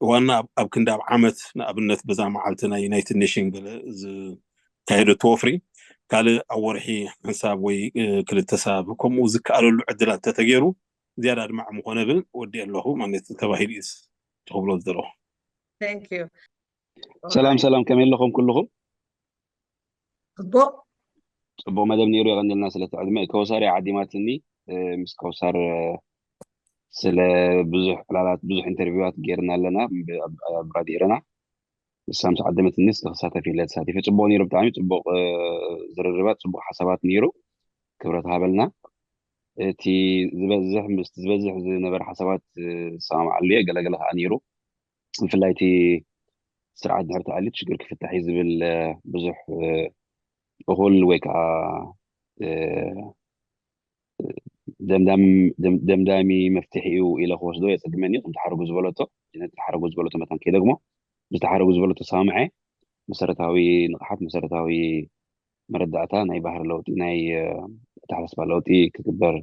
ዋና ኣብ ክንዲ ኣብ ዓመት ንኣብነት በዛ መዓልቲ ናይ ዩናይትድ ኔሽን ገለ ዝካየደቶ ወፍሪ ካልእ ኣብ ወርሒ ሓንሳብ ወይ ክልተ ሳብ ከምኡ ዝከኣለሉ ዕድላት እንተተገይሩ ዝያዳ ኣድማዒ ምኾነ ብል ወዲእ ኣለኹ ማለት ተባሂሉ እዩ ትኽብሎ ዝደለኹ። ሰላም ሰላም፣ ከመይ ኣለኹም ኩልኹም? ጽቡቕ ጽቡቕ መደብ ነይሩ፣ የቐንልና ስለቲ ዕድመ። ከውሳር እያ ዓዲማትኒ። ምስ ከውሳር ስለ ብዙሕ ዕላላት ብዙሕ ኢንተርቪዋት ጌርና ኣለና ኣብ ራድዮ ኤረና። ንሳ ምስ ዓደመትኒ ክሳተፍ ኢለ ተሳቲፈ። ጽቡቕ ነይሩ፣ ብጣዕሚ ጽቡቕ ዝርርባት፣ ጽቡቕ ሓሳባት ነይሩ። ክብረት ሃበልና። እቲ ዝበዝሕ ምስቲ ዝበዝሕ ዝነበረ ሓሳባት ዝሰማማዓሉ እየ፣ ገለገለ ከዓ ነይሩ። ብፍላይ እቲ ስርዓት ድሕሪ ተኣልዩ እቲ ሽግር ክፍታሕ እዩ ዝብል ብዙሕ እኹል ወይ ከዓ ደምዳሚ መፍትሒ እዩ ኢለ ክወስዶ የፀግመኒ። ከምቲ ሓረጉ ዝበለቶ ነቲ ሓረጉ ዝበለቶ መታን ከይደግሞ ምስቲ ሓረጉ ዝበለቶ ተሰማምዐ። መሰረታዊ ንቕሓት፣ መሰረታዊ መረዳእታ፣ ናይ ባህሪ ለውጢ፣ ናይ ኣተሓሳስባ ለውጢ ክግበር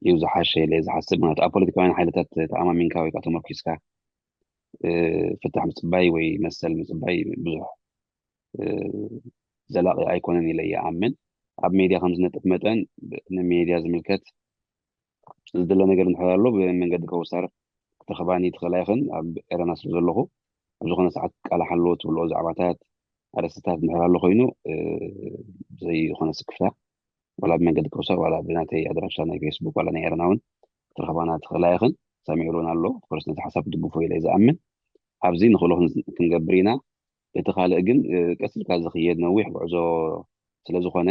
እዩ ዝሓሸ ኢለ ዝሓስብ። ምክንያቱ ኣብ ፖለቲካውያን ሓይልታት ተኣማሚንካ ወይ ከዓ ተመርኪስካ ፍታሕ ምፅባይ ወይ መሰል ምፅባይ ብዙሕ ዘላቂ ኣይኮነን ኢለ ይኣምን። ኣብ ሜድያ ከም ዝነጥፍ መጠን ንሜድያ ዝምልከት ዝድለ ነገር እንድሕር ኣሎ ብመንገዲ ከውሳር ክትረኽባኒ ትኽእላ ኢኽን። ኣብ ኤረና ስለ ዘለኹ ኣብ ዝኾነ ሰዓት ቃለ ሓሎ ትብልኦ ዛዕባታት ኣርእስትታት እንድሕር ኣሎ ኮይኑ ብዘይ ዝኾነ ስክፍታ ዋላ ብመንገዲ ከውሳር ዋላ ብናተይ ኣድራሻ ናይ ፌስቡክ ዋላ ናይ ኤረና እውን ክትረኽባና ትኽእላ ኢኽን። ሰሚዕሉ እውን ኣሎ። ኦፍኮርስ ነዚ ሓሳብ ክድግፎ ኢለ ዝኣምን ኣብዚ ንኽእሎ ክንገብር ኢና። እቲ ካልእ ግን ቀስ ኢልካ ዝኽየድ ነዊሕ ጉዕዞ ስለዝኾነ፣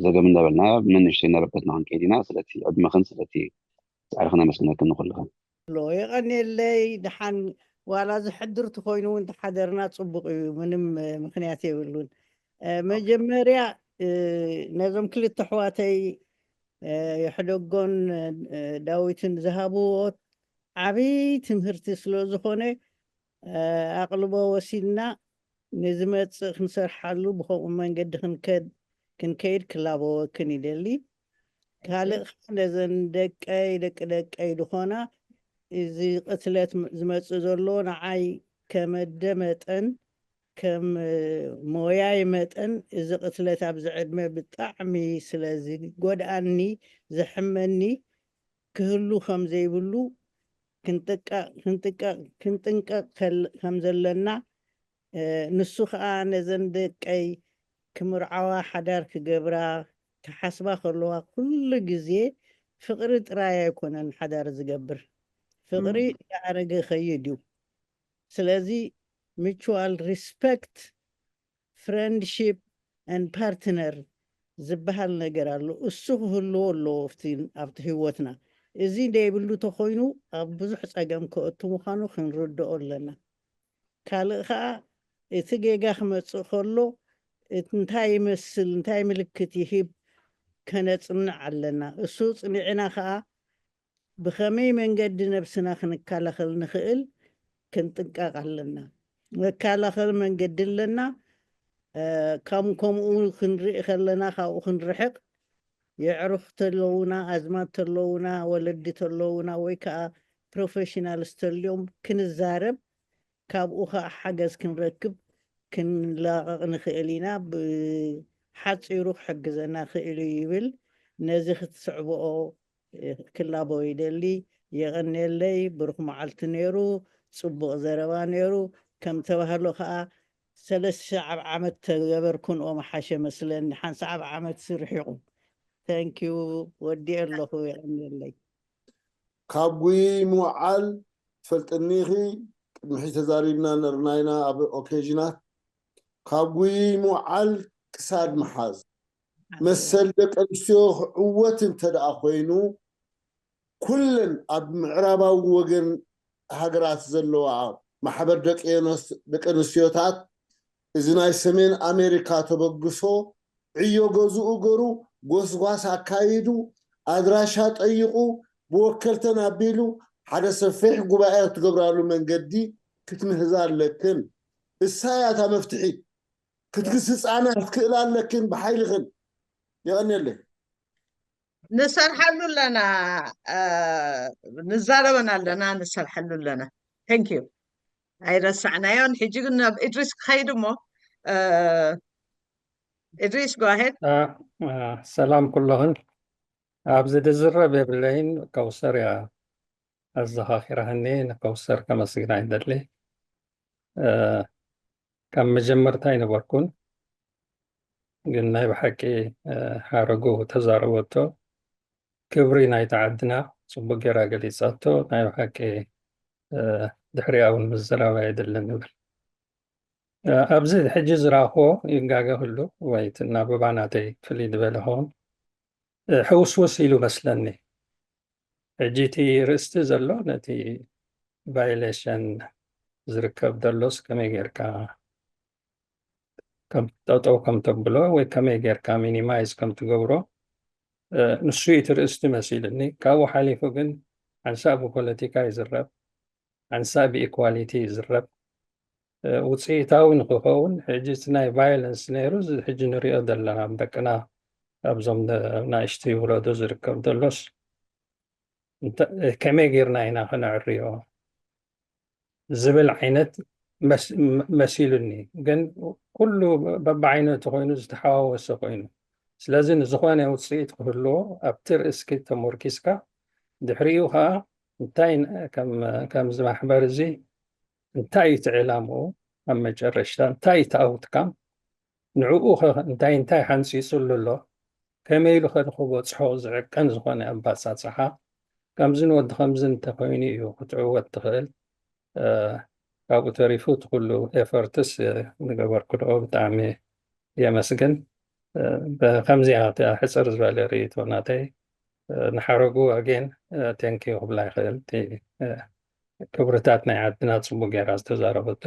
ዘገም እንዳበልና፣ መንእሽተይ እንዳበበትና ክንከይድ ኢና። ስለቲ ዕድመኽን ስለቲ ፃዕርኽን ኣመስግነክን ንኹልኽን። ኣሎ። የቐንየለይ። ደሓን ዋላ ዝሕድር ተኾይኑ እውን ተሓደርና፣ ፅቡቕ እዩ። ምንም ምኽንያት የብሉን። መጀመርያ ነዞም ክልተ ኣሕዋተይ የሕደጎን ዳዊትን ዝሃብዎ ዓብይ ትምህርቲ ስለ ዝኾነ፣ ኣቕልቦ ወሲድና ንዝመጽእ ክንሰርሓሉ ብኸምኡ መንገዲ ክንከድ ክንከይድ ክላበወክን ይደሊ። ካልእ ኸዓ ነዘን ደቀይ፣ ደቂ ደቀይ ዝኾና፣ እዚ ቅትለት ዝመጽእ ዘሎ ንዓይ ከም ኣደ መጠን፣ ከም ሞያይ መጠን፣ እዚ ቅትለት ኣብዚ ዕድመ ብጣዕሚ ስለ ዝጎድኣኒ፣ ዘሕመኒ፣ ክህሉ ከም ዘይብሉ ክንጥቀ- ክንጥቀ- ክንጥንቀቕ ከል- ከም ዘለና፣ ንሱ ኸኣ ነዘን ደቀይ ክምርዓዋ፣ ሓዳር ክገብራ ክሓስባ ከለዋ፣ ኩሉ ግዜ ፍቕሪ ጥራይ ኣይኮነን ሓዳር ዝገብር። ፍቕሪ እንዳኣረገ ይኸይድ እዩ። ስለዚ mutual respect፣ friendship and partner ዝበሃል ነገር ኣሎ። እሱ ክህልዎ ኣለዎ ኣብቲ ኣብቲ ህይወትና። እዚ ደይብሉ ተኾይኑ ኣብ ብዙሕ ጸገም ከእቱ ምዃኑ ክንርድኦ ኣለና። ካልእ ኸኣ እቲ ጌጋ ክመጽእ ከሎ እቲ እንታይ ይመስል፣ እንታይ ምልክት ይህብ ከነጽንዕ ኣለና። እሱ ጽኒዕና ኸኣ ብኸመይ መንገዲ ነብስና ክንከላኸል ንኽእል ክንጥንቀቕ ኣለና። መከላኸሊ መንገዲ ኣለና። ከም ከምኡ ክንርኢ ከለና ካብኡ ክንርሕቕ፣ የዕሩኽ ተለውና፣ ኣዝማድ ተለውና፣ ወለዲ ተለውና ወይ ከዓ ፕሮፌሽናልስ ተልዮም ክንዛረብ፣ ካብኡ ከዓ ሓገዝ ክንረክብ ክንላቐቕ ንኽእል ኢና። ብሓፂሩ ክሕግዘና ክእል እዩ ይብል። ነዚ ክትስዕብኦ ክላቦ ይደሊ። የቐንየለይ። ብሩኽ መዓልቲ ነይሩ። ጽቡቕ ዘረባ ነይሩ። ከም ተባህሎ ከኣ ሰለስተ ሻዕ ኣብ ዓመት ተገበርኩንኦ ምሓሸ መስለኒ። ሓንሳዕ ኣብ ዓመት ርሒቑ። Thank you። ወዲኤ ኣለኹ። የቐንየለይ። ካብ ጉይ ምውዓል ትፈልጥኒ ኢኺ። ቅድሚ ሕጂ ተዛሪብና ነርና ኢና ኣብ ኦኬዥናት። ካብ ጉይ ምውዓል ክሳድ ምሓዝ መሰል ደቂ ኣንስትዮ ክዕወት እንተ ደኣ ኮይኑ፣ ኩለን ኣብ ምዕራባዊ ወገን ሃገራት ዘለዋ ማሕበር ደቂ ኣንስትዮታት እዚ ናይ ሰሜን ኣሜሪካ ተበግሶ ዕዮ ገዝኡ ገሩ ጎስጓስ ኣካይዱ ኣድራሻ ጠይቑ ብወከልተን ኣቢሉ ሓደ ሰፊሕ ጉባኤ ትገብራሉ መንገዲ ክትምህዛ ኣለክን። እሳ እያ እታ መፍትሒት። ክትግስፃና ክትክእላ ኣለክን ብሓይልኽን። የቐንየለይ። ንሰርሓሉ ኣለና፣ ንዛረበን ኣለና፣ ንሰርሓሉ ኣለና። Thank you። ኣይረሳዕናዮን። ሕጂ ግን ናብ እድሪስ ክኸይድ እሞ እድሪስ go ahead። ሰላም ኩሎኽን። ኣብዚ ዝዝረብ የብለይን። ከውሰር እያ ኣዘኻኺራህኒ። ንከውሰር ከመስግና ይደሊ። ካብ መጀመርታ ኣይነበርኩን፣ ግን ናይ ብሓቂ ሓረጉ ተዛረበቶ። ክብሪ ናይታ ዓድና ጽቡቅ ጌራ ገሊጻቶ። ናይ ብሓቂ ድሕሪኣ እውን ምዝራብ ኣየድልን ይብል። ኣብዚ ሕጂ ዝረኣኽዎ ይጋገ ህሉ ወይ እቲ ናበባ ናተይ ፍልይ ዝበለ ኸውን ሕውስውስ ኢሉ መስለኒ። ሕጂ እቲ ርእስቲ ዘሎ ነቲ violation ዝርከብ ዘሎስ ከመይ ጌርካ ከም ጠጠው ከም ተብሎ ወይ ከመይ ጌርካ ሚኒማይዝ ከም ትገብሮ ንሱ እዩ እቲ ርእስቲ መሲልኒ። ካብኡ ሓሊፉ ግን ሓንሳእ ብፖለቲካ ይዝረብ፣ ሓንሳእ ብኢኳሊቲ ይዝረብ። ውፅኢታዊ ንክኸውን ሕጂ እቲ ናይ ቫዮለንስ ነይሩ፣ እዚ ሕጂ ንሪኦ ዘለና ኣብ ደቅና ኣብዞም ናእሽቱ ውለዶ ዝርከብ ዘሎስ ከመይ ጌርና ኢና ክነዕርዮ ዝብል ዓይነት መሲሉኒ። ግን ኩሉ በብዓይነቱ ኮይኑ ዝተሓዋወሰ ኮይኑ፣ ስለዚ ንዝኾነ ውፅኢት ክህልዎ ኣብቲ ርእስኪ ተሞርኪስካ ድሕሪኡ ከዓ እንታይ ከምዚ ማሕበር እዚ እንታይ እዩ እቲ ዕላምኡ፣ ኣብ መጨረሽታ እንታይ እዩ እቲ ኣውትካም፣ ንዕኡ እንታይ እንታይ ሓንፂፅሉ ኣሎ፣ ከመይ ኢሉ ከ ንክበፅሖ ዝዕቀን ዝኾነ ኣባፃፅሓ፣ ከምዚ ንወዲ ከምዚ እንተኮይኑ እዩ ክትዕወት ትኽእል። ካብኡ ተሪፉ እቲ ኩሉ efforts ዝገበርክልኦ ብጣዕሚ የመስግን። ከምዚኣ ሕፅር ዝበለ ርእይቶ ናተይ። ንሓረጉ again thank you ክብላ ይኽእል። ክብርታት ናይ ዓድና ፅቡቅ ጌራ ዝተዛረበቶ።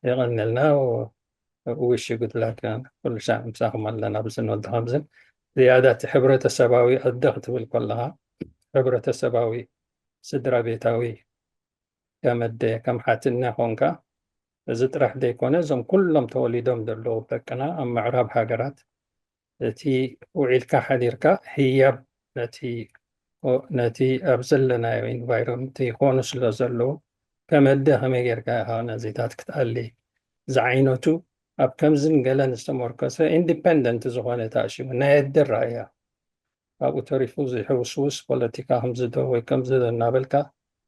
የቐንልና። Wish you good luck። ኩሉ ሻዕ ምሳኹም ኣለና ብዝንወዲ ከምዝን ዝያዳ እቲ ሕብረተሰባዊ ኣደ ክትብል ከለኻ ሕብረተሰባዊ ስድራ ቤታዊ ከም ኣደ ከም ሓትነ ኮንካ እዚ ጥራሕ ዘይኮነ እዞም ኩሎም ተወሊዶም ዘለዉ ደቅና ኣብ ምዕራብ ሃገራት እቲ ውዒልካ ሓዲርካ ህያብ ነቲ ነቲ ኣብ ዘለናዮ environment ይኾኑ ስለ ዘለዉ ከም ኣደ ከመይ ጌርካ ኢኻ ነዚታት ክትኣሊ ዝዓይነቱ ኣብ ከምዝን ገለን ዝተመርኮሰ independent ዝኾነ ተኣሽሙ ናይ ኣደ ራእያ ኣብኡ ተሪፉ እዚ ሕውስውስ ፖለቲካ ከምዚ ዶ ወይ ከምዚ ዶ እናበልካ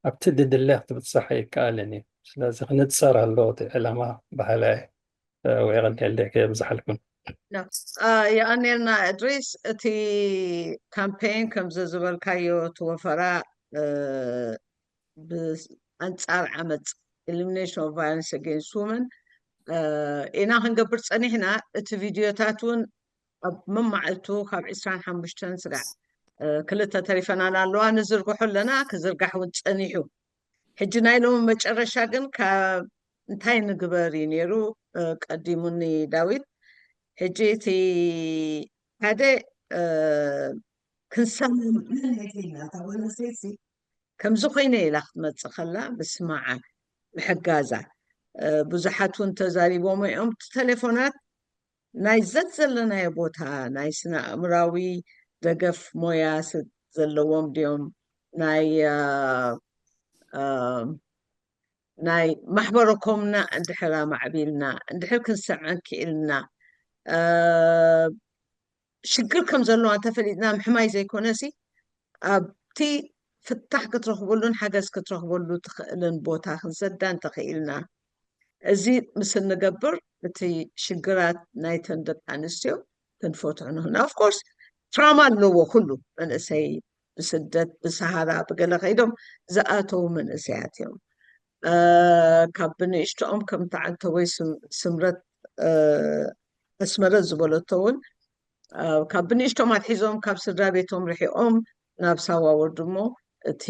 ኣብቲ ድድለ ክትብፅሕ ኣይከኣልን እዩ። ስለዚ ክንፀር ኣለዎ እቲ ዕላማ ባህላ ወይ ቀደል ደይ ከየብዝሓልኩም። የቐኔልና እድሪስ። እቲ ካምፔን ከምዚ ዝበልካዮ እቲ ወፈራ ኣንፃር ዓመፅ elimination of violence against women ኢና ክንገብር ፀኒሕና። እቲ ቪድዮታት እውን ኣብ መማዕልቱ ካብ ዕስራን ሓሙሽተን ስጋዕ ክልተ ተሪፈናን ኣለዋ ንዝርግሑ ኣለና ክዝርጋሕ እውን ፀኒሑ። ሕጂ ናይ ሎሚ መጨረሻ ግን ካብ እንታይ ንግበር እዩ ነይሩ ቀዲሙኒ ዳዊት። ሕጂ እቲ ሓደ ክንሰማማዕ ናይተይናታ ወለሰይሲ ከምዚ ኮይነ ኢላ ክትመፅእ ከላ ምስማዓ ምሕጋዛ። ብዙሓት እውን ተዛሪቦም እዮም። እቲ ተሌፎናት ናይ ዘዘለናዮ ቦታ ናይ ስነ ኣእምራዊ ደገፍ ሞያ ዘለዎም ድዮም ናይ ናይ ማሕበረኮምና እንድሕር ኣማዕቢልና እንድሕር ክንሰምዐን ክኢልና ሽግር ከም ዘለዋ እንተፈሊጥና ምሕማይ ዘይኮነሲ ኣብቲ ፍታሕ ክትረኽበሉን ሓገዝ ክትረኽበሉ ትኽእልን ቦታ ክንሰዳ እንተኽኢልና እዚ ምስ እንገብር እቲ ሽግራት ናይተን ደቂ ኣንስትዮ ክንፈትሑ ንኽእል። Of course trauma ኣለዎ ኩሉ መንእሰይ ብስደት ብሰሃራ ብገለ ከይዶም ዝኣተዉ መንእሰያት እዮም። ካብ ብንእሽቶኦም ከምቲ ዓንተወይ ስምረት ኣስመረት ዝበለቶ እውን ካብ ብንእሽቶም ኣትሒዞም ካብ ስድራ ቤቶም ርሒቆም ናብ ሳዋ ወርዱ እሞ እቲ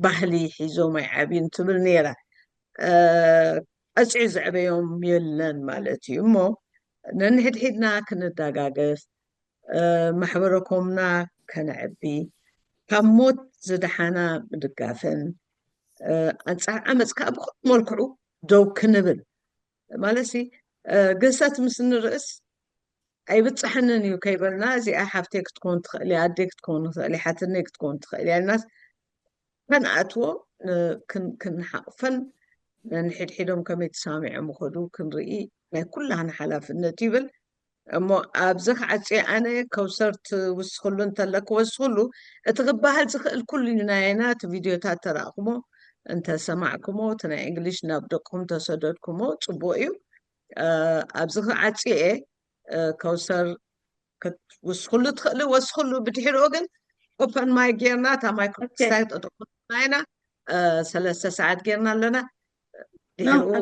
ባህሊ ሒዞም ኣይዓብዩን ትብል ነይራ። ቀፂዑ ዘዕበዮም የለን ማለት እዩ እሞ ነንሕድሒድና ክንዳጋገፍ ማሕበረኮምና ከነዕቢ ካብ ሞት ዝደሓና ምድጋፍን ኣንፃር ዓመፅ ከዓ ብኩሉ መልክዑ ደው ክንብል ማለት ግህሰት ምስ ንርእስ ኣይብፅሐንን እዩ ከይበልና እዚኣ ሓፍተይ ክትከውን ትኽእል ኣደይ ክትከውን ትኽእል ሓትነይ ክትከውን ትኽእል እያ ኢልናስ ከንኣትዎ ክንሓቕፈን ነንሕድሒዶም ከመይ ተሳሚዖም ይኸዱ ክንርኢ ናይ ኩላህና ሓላፍነት ይብል እሞ ኣብዚ ክዓፅየ ኣነ ከውሰር ትውስኽሉ እንተለክ ወስኽሉ እቲ ክበሃል ዝኽእል ኩሉ እዩ ናይና እቲ ቪድዮታት ተራእኹሞ እንተሰማዕኩሞ እቲ ናይ እንግሊሽ ናብ ደቅኹም ተሰደድኩሞ ፅቡቅ እዩ ኣብዚ ክዓፅየ ከውሰር ክትውስኽሉ ትኽእሊ ወስኽሉ ብድሕሪኡ ግን open mic ጌርና እታ ማይክሮክሳይ ጠጠቁና ኢና ሰለስተ ሰዓት ጌርና ኣለና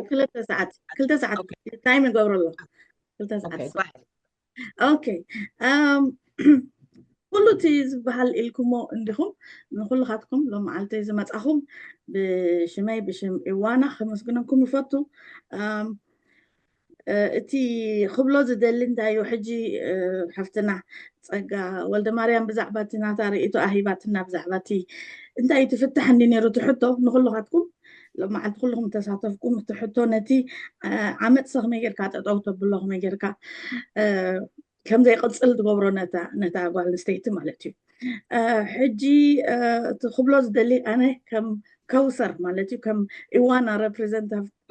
ክልተ ሰዓት ክልተ ሰዓት ታይም ይገብረሉ ክልተ ሰዓት ኦኬ ኩሉ እቲ ዝበሃል ኢልኩሞ እንዲኹም ንኩልኻትኩም ሎመዓልቲ ዝመፃኹም ብሽመይ ብሽም ኢዋና ከመስግነኩም ይፈቱ እቲ ክብሎ ዝደሊ እንታይ እዩ ሕጂ ሓፍትና ፀጋ ወልደ ማርያም ብዛዕባ እቲ ናታ ርእቶ ኣሂባትና ብዛዕባ እቲ እንታይ እቲ ፍታሕ እንዲ ነይሩ እቲ ሕቶ ንኩልኻትኩም ሎመዓልቲ ኩልኹም ተሳተፍኩም እቲ ሕቶ ነቲ ዓመፅ ሰ ከመይ ጌርካ ጠጠው ተብሎ ከመይ ጌርካ ከም ዘይቅፅል ትገብሮ ነታ ጓል ኣንስተይቲ ማለት እዩ ሕጂ እቲ ክብሎ ዝደሊ ኣነ ከም ከውሰር ማለት እዩ ከም ኢዋና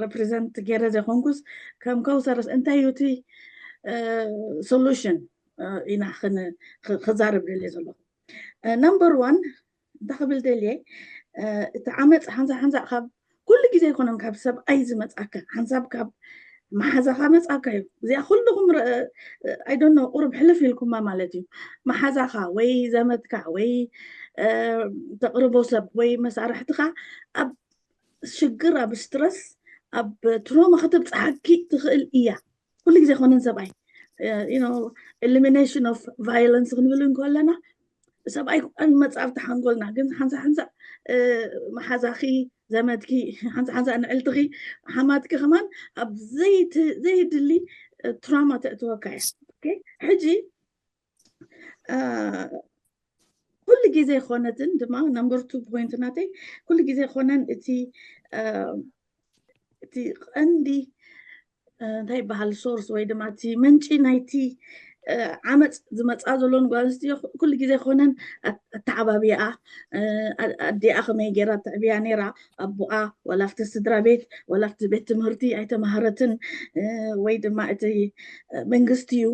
represent ገይረ ዘይኮንኩስ ከም ከውሰርስ እንታይ እዩ እቲ solution ኢና ክዛረብ ደልየ ዘለኹ number one እንታይ ክብል ደልየ እቲ ዓመፅ ሓንሳብ ሓንሳብ ካብ ኩሉ ግዜ ኣይኮነን ካብ ሰብኣይ ዝመፅኣካ ሓንሳብ ካብ መሓዛኻ መፅኣካ እዩ እዚኣ ኩልኹም ኣይዶኖ ቁሩብ ሕልፍ ኢልኩማ ማለት እዩ መሓዛኻ ወይ ዘመድካ ወይ ተቅርቦ ሰብ ወይ መሳርሕትኻ ኣብ ሽግር ኣብ ስትረስ ኣብ ትሮማ ከተብፅሓኪ ትኽእል እያ። ኩሉ ግዜ ኮነን ሰብኣይ elimination of violence ክንብል እንከለና ሰብኣይ መፃብቲ ሓንጎልና ግን ሓንሳ ሓንሳ መሓዛኺ ዘመድኪ ሓንሳ ሓንሳ ንዕልትኺ ሓማትኪ ከማን ኣብ ዘይድሊ ትራማ ተእትወካ እያ። ሕጂ ኩሉ ግዜ ኮነትን ድማ number two point ናተይ ኩሉ ግዜ ኮነን እቲ እቲ ቀንዲ እንታይ ይበሃል ሶርስ ወይ ድማ እቲ ምንጪ ናይቲ ዓመፅ ዝመፃ ዘሎ ንጓል ኣንስትዮ ኩሉ ግዜ ኮነን ኣተዓባቢኣ ኣዲኣ ከመይ ገይራ ተዕብያ ነይራ ኣቦኣ ወላ ኣብቲ ስድራ ቤት ወላ ኣብቲ ቤት ትምህርቲ ኣይተማሃረትን ወይ ድማ እቲ መንግስቲ እዩ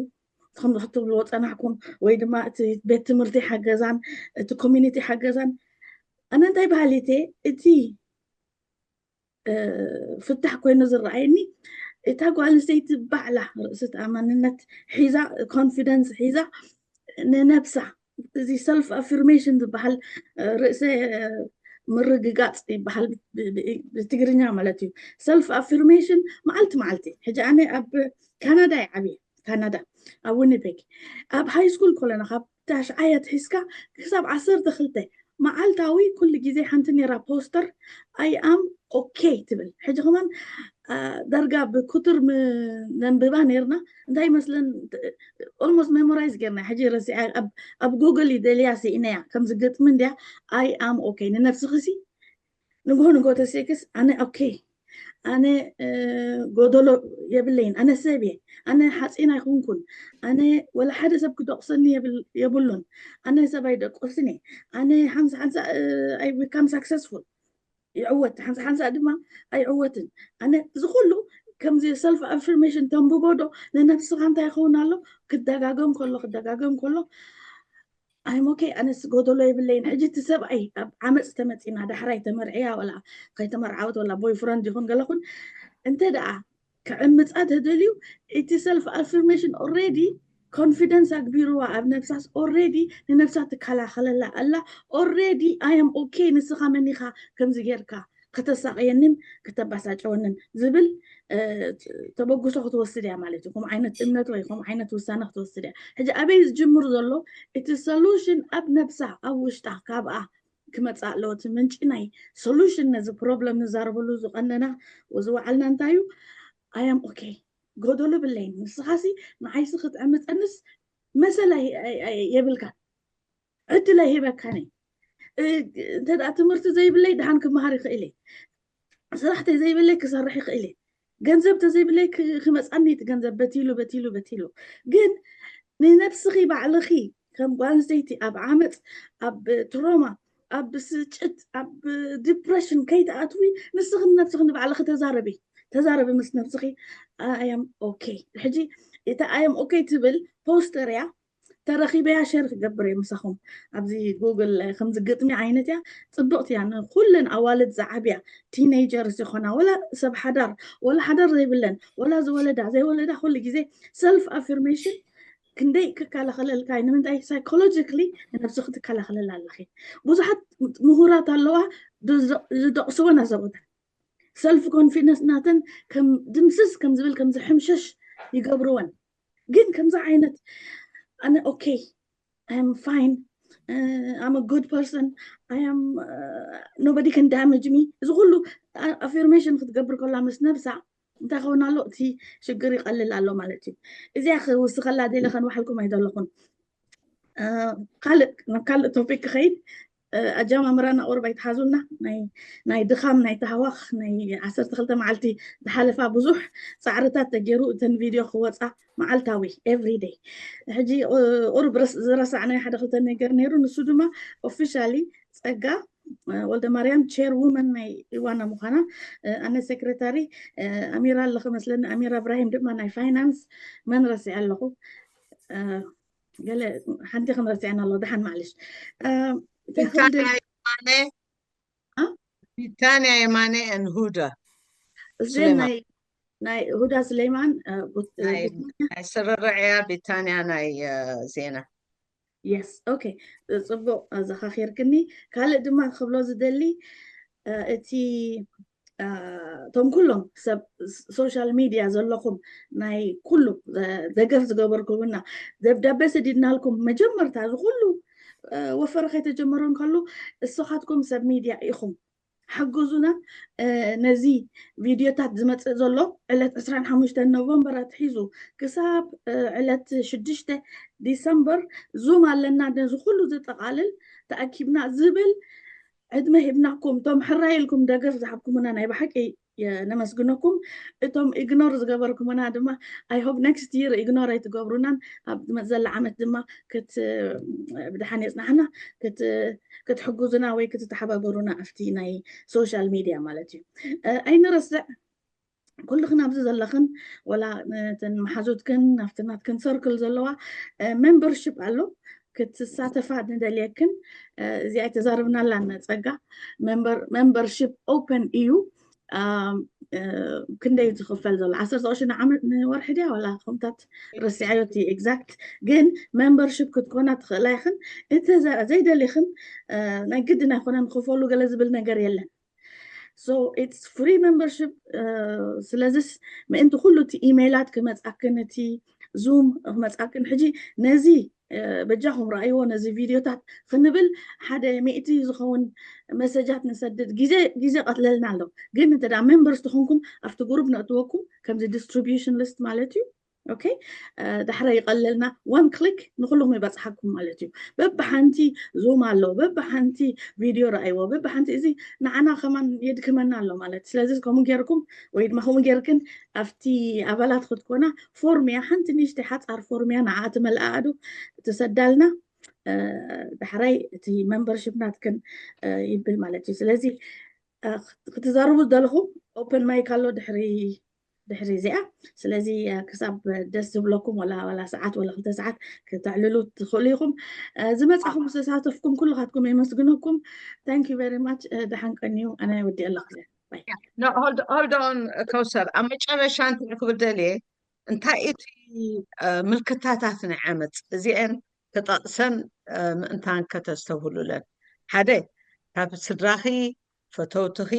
ከም ክትብልዎ ፀናሕኩም ወይ ድማ እቲ ቤት ትምህርቲ ሓገዛን እቲ ኮሚኒቲ ሓገዛን ኣነ እንታይ ባህሊቴ እቲ ፍታሕ ኮይኑ ዝረኣየኒ እታ ጓል ኣንስተይቲ ባዕላ ርእሲ ተኣማንነት ሒዛ ኮንፊደንስ ሒዛ ንነብሳ እዚ ሰልፍ ኣፊርሜሽን ዝበሃል ርእሰ ምርግጋፅ ይበሃል ብትግርኛ ማለት እዩ። ሰልፍ ኣፊርሜሽን መዓልቲ መዓልቲ ሕጂ ኣነ ኣብ ካናዳ ይዓብየ ካናዳ ኣብ ዊኒፔግ ኣብ ሃይ ስኩል ኮለና ካብ ታሽዓይ ኣትሒዝካ ክሳብ ዓሰርተ ክልተ መዓልታዊ ኩሉ ግዜ ሓንቲ ነራ ፖስተር I am okay ትብል። ሕጂ ከማን ዳርጋ ብኩቱር ነንብባ ነርና እንታይ ይመስለን almost memorize ገርና ሕጂ ረሲዐ ኣብ ጉግል ይደልያ ስኢነያ ከምዚ ግጥሚ እንድያ I am okay ንነብስኺ ሲ ንግሆ ንግሆ ተሴክስ ኣነ okay ኣነ ጎደሎ የብለይን ኣነ ሰብ እየ ኣነ ሓፂን ኣይኮንኩን ኣነ ወላ ሓደ ሰብ ክደቁሰኒ የብሉን ኣነ ሰብ ኣይደቁስን እየ ኣነ ሓንሳ ሓንሳ I become successful ይዕወት ሓንሳ ሓንሳ ድማ ኣይዕወትን ኣነ እዚ ኩሉ ከምዚ ሰልፍ ኣፊርሜሽን ተንብቦ ዶ ንነብስኻ እንታይ ይኸውን ኣሎ ክደጋገም ከሎ ክደጋገም ከሎ I'm okay ኣነስ ጎደሎ የብለይን ሕጂ እቲ ሰብኣይ ኣብ ዓመፅ ተመፂና ዳሕራይ ተመርዕያ ወላ ከይተመርዓወት ወላ boyfriend ይኹን ገለኹን እንተ ደኣ ክዕምፃ ተደልዩ እቲ ሰልፍ ኣፊርሜሽን already ኮንፊደንስ ኣግቢርዋ ኣብ ነብሳስ already ንነብሳ ትከላኸለላ ኣላ already I am okay ንስኻ መኒኻ ከምዚ ጌርካ ከተሳቀየንን ከተባሳጨወንን ዝብል ተበግሶ ክትወስድ እያ ማለት እዩ። ከም ዓይነት እምነት ወይ ከም ዓይነት ውሳነ ክትወስድ እያ። ሕጂ ኣበይ ዝጅምር ዘሎ እቲ ሶሉሽን ኣብ ነብሳ ኣብ ውሽጣ ካብኣ ክመፅእ ኣለዎ። እቲ ምንጪ ናይ ሶሉሽን ነዚ ፕሮብለም ንዛረበሉ ዝቀነና ዝወዓልና እንታይ እዩ? I am okay ጎደሎ ብለይን ንስኻሲ ንዓይሲ ክትዕምፀንስ መሰል የብልካ ዕድል ኣይሂበካን እየ እንተ ትምህርቲ ዘይብለይ ድሓን ክመሃር ይኽእል እየ ስራሕ ተዘይብለይ ክሰርሕ ይኽእል እየ ገንዘብ ተዘይብለይ ክመፃኒ እቲ ገንዘብ በቲሉ በቲሉ በቲሉ ግን ንነብስኺ ባዕልኺ ከም ጓል ኣንስተይቲ ኣብ ዓመፅ ኣብ ትሮማ ኣብ ብስጭት ኣብ ዲፕሬሽን ከይትኣትዊ ንስኺ ንነብስኺ ንባዕልኺ ተዛረቢ ተዛረቢ ምስ ነብስኺ I am okay ሕጂ እታ I am okay ትብል ፖስተር እያ ተረኺበያ ሸር ክገብር እየ ምሳኹም ኣብዚ ጉግል ከምዚ ግጥሚ ዓይነት እያ ፅብቕቲ እያ ንኩለን ኣዋልድ ዝዓብያ ቲኔጀርስ ይኾና ወላ ሰብ ሓዳር ወላ ሓዳር ዘይብለን ወላ ዝወለዳ ዘይወለዳ ኩሉ ግዜ ሰልፍ ኣፊርሜሽን ክንደይ ክከላኸለልካ እዩ ንምንታይ ሳይኮሎጂካሊ ንነብስኺ ትከላኸለላ ኣለኺ ብዙሓት ምሁራት ኣለዋ ዝደቕስወን ኣዘቦታት ሰልፍ ኮንፊደንስ ናተን ከም ድምስስ ከም ዝብል ከም ዝሕምሸሽ ይገብርወን ግን ከምዚ ዓይነት ኣነ okay I am fine I'm a good person I am nobody can damage me እዚ ኩሉ ኣፊርሜሽን ክትገብር ከላ ምስ ነብሳ እንታይ ከውን ኣሎ እቲ ሽግር ይቀልል ኣሎ ማለት እዩ እዚኣ ክውስኸላ ደለ ከንባሓልኩም ኣይደለኹን ካልእ ናብ ካልእ ቶፒክ ክኸይድ ኣጃማምራና ቁርብ ኣይትሓዙልና ናይ ድኻም ናይ ተሃዋኽ ናይ ዓሰርተ ክልተ መዓልቲ ዝሓለፋ ብዙሕ ፃዕርታት ተገይሩ እተን ቪድዮ ክወፃ መዓልታዊ everyday ሕጂ ቁርብ ዝረሳዕናዮ ሓደ ክልተ ነገር ነይሩ ንሱ ድማ officially ፀጋ ወልደ ማርያም ቸር ውመን ናይ ኢዋና ምዃና ኣነ ሴክሬታሪ ኣሚራ ኣለኺ መስለኒ ኣሚራ እብራሂም ድማ ናይ ፋይናንስ መን ረሲዐ ኣለኹ ገለ ሓንቲ ክንረሲዐና ኣሎ ደሓን ማዕልሽ ቢታንያ የማነ and ሁዳ እዚን ናይ ናይ ሁዳ ስሌማን ናይ ስርርዕያ ቢታንያ ናይ ዜና yes okay ፅቡቅ ዘኻኺርክኒ ካልእ ድማ ክብሎ ዝደሊ እቲ እቶም ኩሎም ሰብ ሶሻል ሚድያ ዘለኹም ናይ ኩሉ ደገፍ ዝገበርኩምና ደብዳቤ ሰዲድናልኩም መጀመርታ እዚ ኩሉ ወፈረ ከይተጀመረ እንከሎ እሶኻትኩም ሰብ ሚድያ ኢኹም። ሓግዙና። ነዚ ቪድዮታት ዝመፅእ ዘሎ ዕለት ዕስራን ሓሙሽተን ኖቨምበር ኣትሒዙ ክሳብ ዕለት ሽዱሽተ ዲሰምበር ዙም ኣለና። ነዚ ኩሉ ዝጠቓልል ተኣኪብና ዝብል ዕድመ ሂብናኩም። እቶም ሕራይ ኢልኩም ደገፍ ዝሃብኩምና ናይ ብሓቂ ነመስግነኩም። እቶም ኢግኖር ዝገበርኩምና ድማ I hope next year ኢግኖር ኣይትገብሩናን። ኣብ ዝመፅእ ዘላ ዓመት ድማ ብድሓን የፅናሕና ክትሕግዙና ወይ ክትተሓባበሩና ኣብቲ ናይ ሶሻል ሚድያ ማለት እዩ። ኣይንረስዕ ኩልኽን ኣብዚ ዘለኽን ወላ ነተን መሓዙትክን ናብቲ ናትክን ሰርክል ዘለዋ ሜምበርሽፕ ኣሎ ክትሳተፋ ንደልየክን እዚኣ ኣይተዛረብናላን ጸጋ ሜምበርሽፕ ኦፐን እዩ። ክንደይ ዝኽፈል ዘሎ ዓሰርተ ቅርሺ ንዓመት ንወርሒ ድያ ዋላ ከምታት ረሲዐዮ እቲ ኤግዛክት ግን ሜምበርሽፕ ክትኮና ትኽእላ ኢኽን። ዘይደሊኽን ናይ ግድን ኣይኮነን ክፈሉ ገለ ዝብል ነገር የለን። So it's free membership። ስለዚስ ምእንቲ ኩሉ እቲ ኢሜይላት ክመፃክን እቲ ዙም ክመፃክን ሕጂ ነዚ በጃኹም ረኣይዎ ነዚ ቪድዮታት ክንብል ሓደ ሚእቲ ዝኸውን መሰጃት ንሰድድ ግዜ ግዜ ቀትለልና ኣሎ። ግን እንተ ሜምበርስ ተኾንኩም ኣብቲ ግሩፕ ነእትወኩም ከምዚ ዲስትሪቢሽን ሊስት ማለት እዩ። ኦኬ ዳሕረ ይቐለልና ዋን ክሊክ ንኩልኹም ይበፅሓኩም ማለት እዩ። በብሓንቲ ዙም ኣሎ፣ በብሓንቲ ቪድዮ ረኣይዎ፣ በብሓንቲ እዚ ንዓና ከማን የድክመና ኣሎ ማለት ስለዚ ከምኡ ጌርኩም ወይ ድማ ከምኡ ጌርክን ኣብቲ ኣባላት ክትኮና ፎርም እያ ሓንቲ ንእሽተይ ሓፃር ፎርም እያ ንዓ ትመልኣኣዱ ትሰዳልና ዳሕራይ እቲ ሜምበርሽፕ ናትክን ይብል ማለት እዩ። ስለዚ ክትዛረቡ ዝደለኹም ኦፕን ማይክ ኣሎ ድሕሪ ድሕሪ እዚኣ ስለዚ ክሳብ ደስ ዝብለኩም ወላ ወላ ሰዓት ወላ ክልተ ሰዓት ክተዕልሉ ትኽእሉ ኢኹም። ዝመፃኹም ዝተሳተፍኩም ኩልኻትኩም የመስግነኩም። Thank you very much። ደሓን ቀንዩ ኣነ ወዲእ ኣለኹ። ሆልድ ኦን ከውሰር ኣብ መጨረሻ እንታይ ክብል ደልየ እንታይ እቲ ምልክታታት ናይ ዓመፅ እዚአን ተጠቕሰን ምእንታን ከተስተብህሉለን ሓደ ካብ ስድራኺ ፈተውትኺ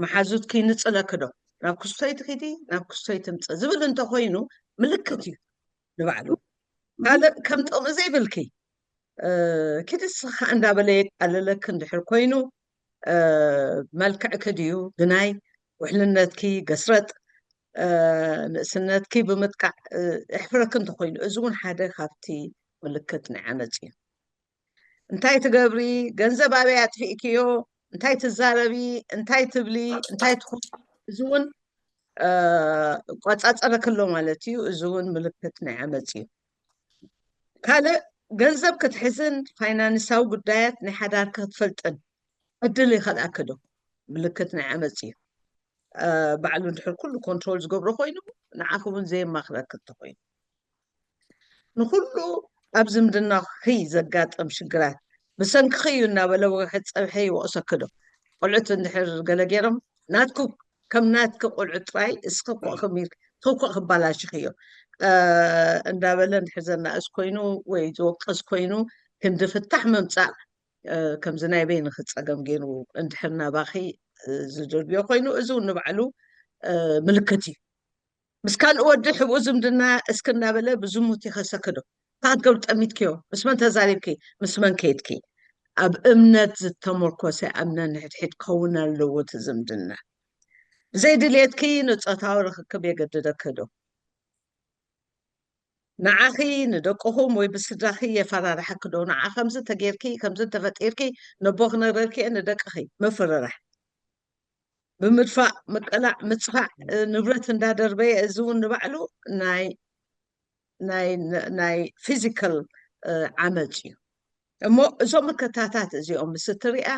መሓዙትኪ ንፅለኪ ዶ ናብ ክስቶይ ትኺዲ ናብ ክስቶይ ትምፅእ ዝብል እንተኮይኑ ምልክት እዩ ንባዕሉ ካልእ ከም ጥቕሚ ዘይብልኪ ኪዲ ስኻ እንዳበለ የቃልለኪ እንድሕር ኮይኑ መልክዕኪ ድዩ ግናይ ውሕልነትኪ ገስረጥ ንእስነትኪ ብምጥቃዕ እሕፍረኪ እንተኮይኑ እዚ እውን ሓደ ካብቲ ምልክት ናይ ዓመፅ እዩ እንታይ ትገብሪ ገንዘብ ኣበይ ኣጥፊእክዮ እንታይ ትዛረቢ እንታይ ትብሊ እንታይ ትኾ እዚ እውን ቆፃፀረኪ ኣሎ ማለት እዩ እዚ እውን ምልክት ናይ ዓመፅ እዩ ካልእ ገንዘብ ክትሕዝን ፋይናንሳዊ ጉዳያት ናይ ሓዳር ክትፈልጥን ዕድል ይኸልኣኪ ዶ ምልክት ናይ ዓመፅ እዩ ባዕሉ እንድሕር ኩሉ ኮንትሮል ዝገብሮ ኮይኑ ንዓኺ እውን ዘየማኽረኪ እንተኮይኑ ንኩሉ ኣብ ዝምድናኺ ዘጋጥም ሽግራት ብሰንክኺ እዩ እናበለ ወግሐ ፀብሐ ይወቕሰኪ ዶ ቆልዑት እንድሕር ገለ ገይሮም ናትኩ ከም ናትኪ ቆልዑ ጥራይ እስኺ ኮ ክባላሽኽዮ እንዳበለ እንድሕር ዘናእስ ኮይኑ ወይ ዝወቅስ ኮይኑ ክንዲ ፍታሕ ምምፃእ ከምዚ ናይ በይንኺ ፀገም ገይሩ እንድሕር ናባኺ ዝድርብዮ ኮይኑ እዚ እውን ንባዕሉ ምልክት እዩ ምስ ካልእ ወዲ ሕብኡ ዝምድና እስኪ እናበለ ብዝሙት ይኸሰኪ ዶ እንታይ ክትገብሪ ጠሚትክዮ ምስ መን ተዛሪብኪ ምስ መን ከይድኪ ኣብ እምነት ዝተመርኮሰ ኣብ ነንሕድሕድ ክኸውን ኣለዎ እቲ ዝምድና ብዘይ ድልየትኪ ንፆታዊ ርክክብ የገድደኪ ዶ ንዓኺ ንደቅኹም ወይ ብስድራኺ የፈራርሓኪ ዶ ንዓ ከምዚ ተጌርኪ ከምዚ ተፈጢርኪ ነቦ ክነግረልኪ እየ ንደቅኺ ምፍርራሕ ብምድፋእ ምቅላዕ ምፅፋዕ ንብረት እንዳደርበየ እዚ እውን ንባዕሉ ናይ ናይ ናይ ፊዚካል ዓመፅ እዩ እሞ እዞም ምልክታታት እዚኦም ምስ እትሪኣ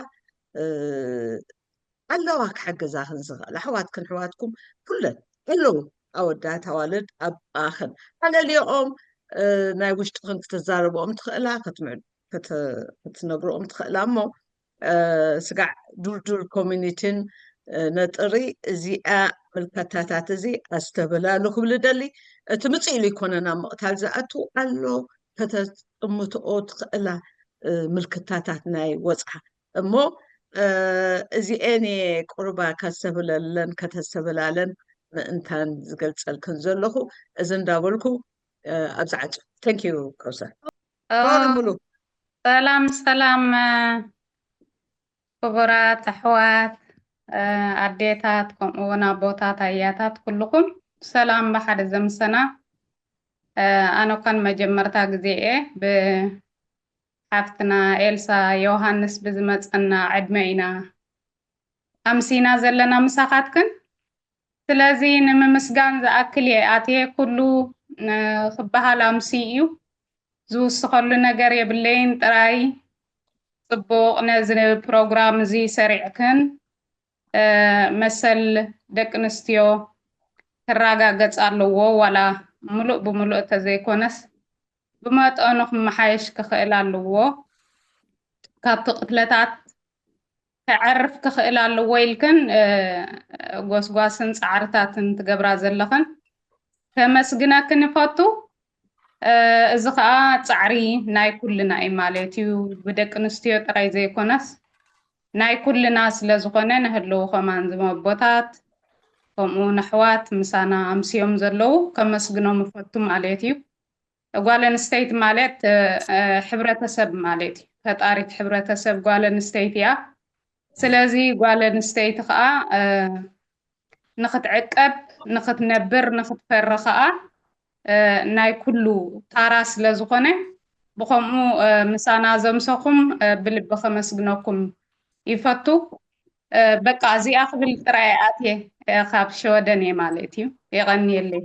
ኣለዋ ክሕግዛኽን ዝኽእል ኣሕዋትክን ኣሕዋትኩም ኩለን ኣለዉ ኣወዳት ኣዋልድ ኣባኽን ኣለሊኦም ናይ ውሽጥኽን ክትዛረብኦም ትኽእላ ክትነግርኦም ትኽእላ እሞ ስጋዕ ዱልዱል ኮሚኒቲን ነጥሪ እዚኣ ምልከታታት እዚ ኣስተብህላሉ ክብል ደሊ እቲ ምፅእ ኢሉ ይኮነን ኣብ ምቕታል ዝኣቱ ኣሎ ከተጥምትኦ ትኽእላ ምልክታታት ናይ ወፅዓ እሞ እዚኤን እየ ቁርባ ከስተብለለን ከተስተብላለን ምእንታን ዝገልጸልክን ዘለኹ። እዚ እንዳበልኩ ኣብዚ ዓጹ። Thank you ከውሰር። ሰላም ሰላም፣ ክቡራት ኣሕዋት፣ ኣዴታት፣ ከምኡ እውን ኣቦታት፣ ኣያታት፣ ኩልኹም ሰላም ብሓደ ዘምሰና። ኣነ እኳን መጀመርታ ግዜ እየ ብሓፍትና ኤልሳ ዮሃንስ ብዝመፀና ዕድመ ኢና ኣምሲና ዘለና ምሳኻትክን። ስለዚ ንምምስጋን ዝኣክል እየ ኣትየ። ኩሉ ክበሃል ኣምሲ እዩ። ዝውስኸሉ ነገር የብለይን። ጥራይ ፅቡቕ ነዚ ፕሮግራም እዚ ሰሪዕክን መሰል ደቂ ኣንስትዮ ክረጋገፅ ኣለዎ፣ ዋላ ሙሉእ ብሙሉእ እንተዘይኮነስ ብመጠኑ ክመሓየሽ ክኽእል ኣለዎ። ካብቲ ቅትለታት ከዕርፍ ክኽእል ኣለዎ ኢልክን ጎስጓስን ፃዕርታትን ትገብራ ዘለኽን ከመስግነክን ይፈቱ። እዚ ከዓ ፃዕሪ ናይ ኩልና እዩ ማለት እዩ። ብደቂ ኣንስትዮ ጥራይ ዘይኮነስ ናይ ኩልና ስለ ዝኾነ ንህልው ከማን ዝመቦታት ከምኡ ነሕዋት ምሳና ኣምስዮም ዘለዉ ከመስግኖም ይፈቱ ማለት እዩ። ጓል ኣንስተይቲ ማለት ሕብረተሰብ ማለት እዩ። ፈጣሪት ሕብረተሰብ ጓል ኣንስተይቲ እያ። ስለዚ ጓል ኣንስተይቲ ከዓ ንኽትዕቀብ፣ ንኽትነብር፣ ንኽትፈሪ ከዓ ናይ ኩሉ ታራ ስለ ዝኾነ ብኸምኡ ምሳና ዘምሰኹም ብልቢ ከመስግነኩም ይፈቱ። በቃ እዚኣ ክብል ጥራይ ኣትየ ካብ ሸወደን እየ ማለት እዩ። የቐንየለይ።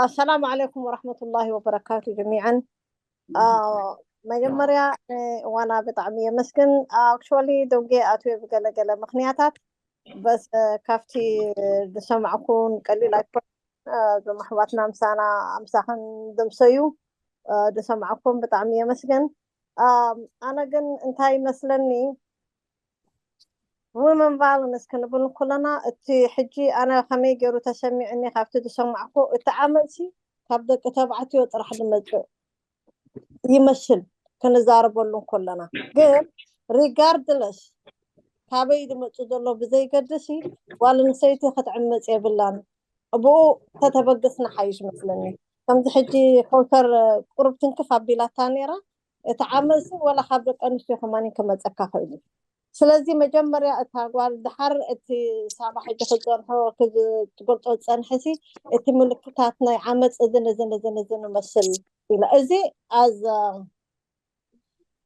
ኣሰላሙ ዓለይኩም ወረሕመቱላሂ ወበረካቱ ጀሚዓን። መጀመርያ እዋና ብጣዕሚ የመስግን። ኣክቹዋሊ ደንጌ ኣትየ ብገለገለ ምክንያታት በስ ካብቲ ዝሰማዕኩን ቀሊል ኣይኮን። እዞም ኣሕዋትና ምሳና ምሳኽን ዘምሰዩ ዝሰማዕኩም ብጣዕሚ የመስግን። ኣነ ግን እንታይ ይመስለኒ፣ ዊመን ቫይለንስ ክንብል ከለና እቲ ሕጂ ኣነ ከመይ ገይሩ ተሰሚዕኒ ካብቲ ዝሰማዕኩ፣ እቲ ዓመፅሲ ካብ ደቂ ተባዕትዮ ጥራሕ ዝመፅእ ይመስል ክንዛረበሉ ከለና። ግን ሪጋርድለስ ካበይ ዝመፁ ዘሎ ብዘይገድሲ ጓል ኣንስተይቲ ክትዕመፅ የብላን። ብኡ ተተበገስና ሓይሽ መስለኒ። ከምዚ ሕጂ ከውሰር ቁሩብ ትንክፍ ኣቢላታ ነይራ። እቲ ዓመፅሲ ወላ ካብ ደቂ ኣንስትዮ ከማን ክመፀካ ክእል እዩ። ስለዚ መጀመርያ እታ ጓል ድሓር እቲ ሳባ ሕጂ ክፀንሖ ክትገልፆ ዝፀንሐሲ እቲ ምልክታት ናይ ዓመፅ እዝን እዝን እዝን እዝን ይመስል ኢላ። እዚ ኣዝ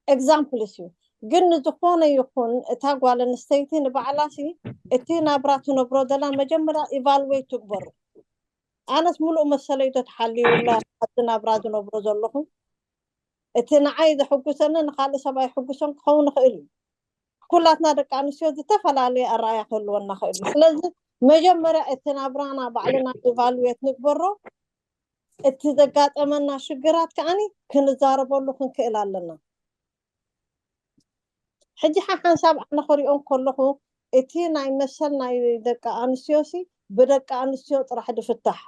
ኤግዛምፕልስ እዩ። ግን ንዝኾነ ይኹን እታ ጓል ኣንስተይቲ ንባዕላሲ እቲ ናብራ ትነብሮ ዘላ መጀመርያ ኢቫሉዌት ትግበሩ። ኣነስ ሙሉእ መሰለይ ዶ ተሓልዩላ ኣብዚ ናብራ ዝነብሮ ዘለኹ? እቲ ንዓይ ዘሐጉሰኒ ንካልእ ሰብ ኣይሕጉሶን ክኸውን ይኽእል እዩ። ኩላትና ደቂ ኣንስትዮ ዝተፈላለየ ኣረኣያ ክህልወና ይኽእል እዩ። ስለዚ መጀመርያ እቲ ናብራና ባዕልና ኢቫሉዌት ንግበሮ። እቲ ዘጋጠመና ሽግራት ከዓኒ ክንዛረበሉ ክንክእል ኣለና። ሕጂ ሓሓንሳብ ኣነ ክሪኦ ከለኹ እቲ ናይ መሰል ናይ ደቂ ኣንስትዮ ሲ ብደቂ ኣንስትዮ ጥራሕ ዝፍታሕ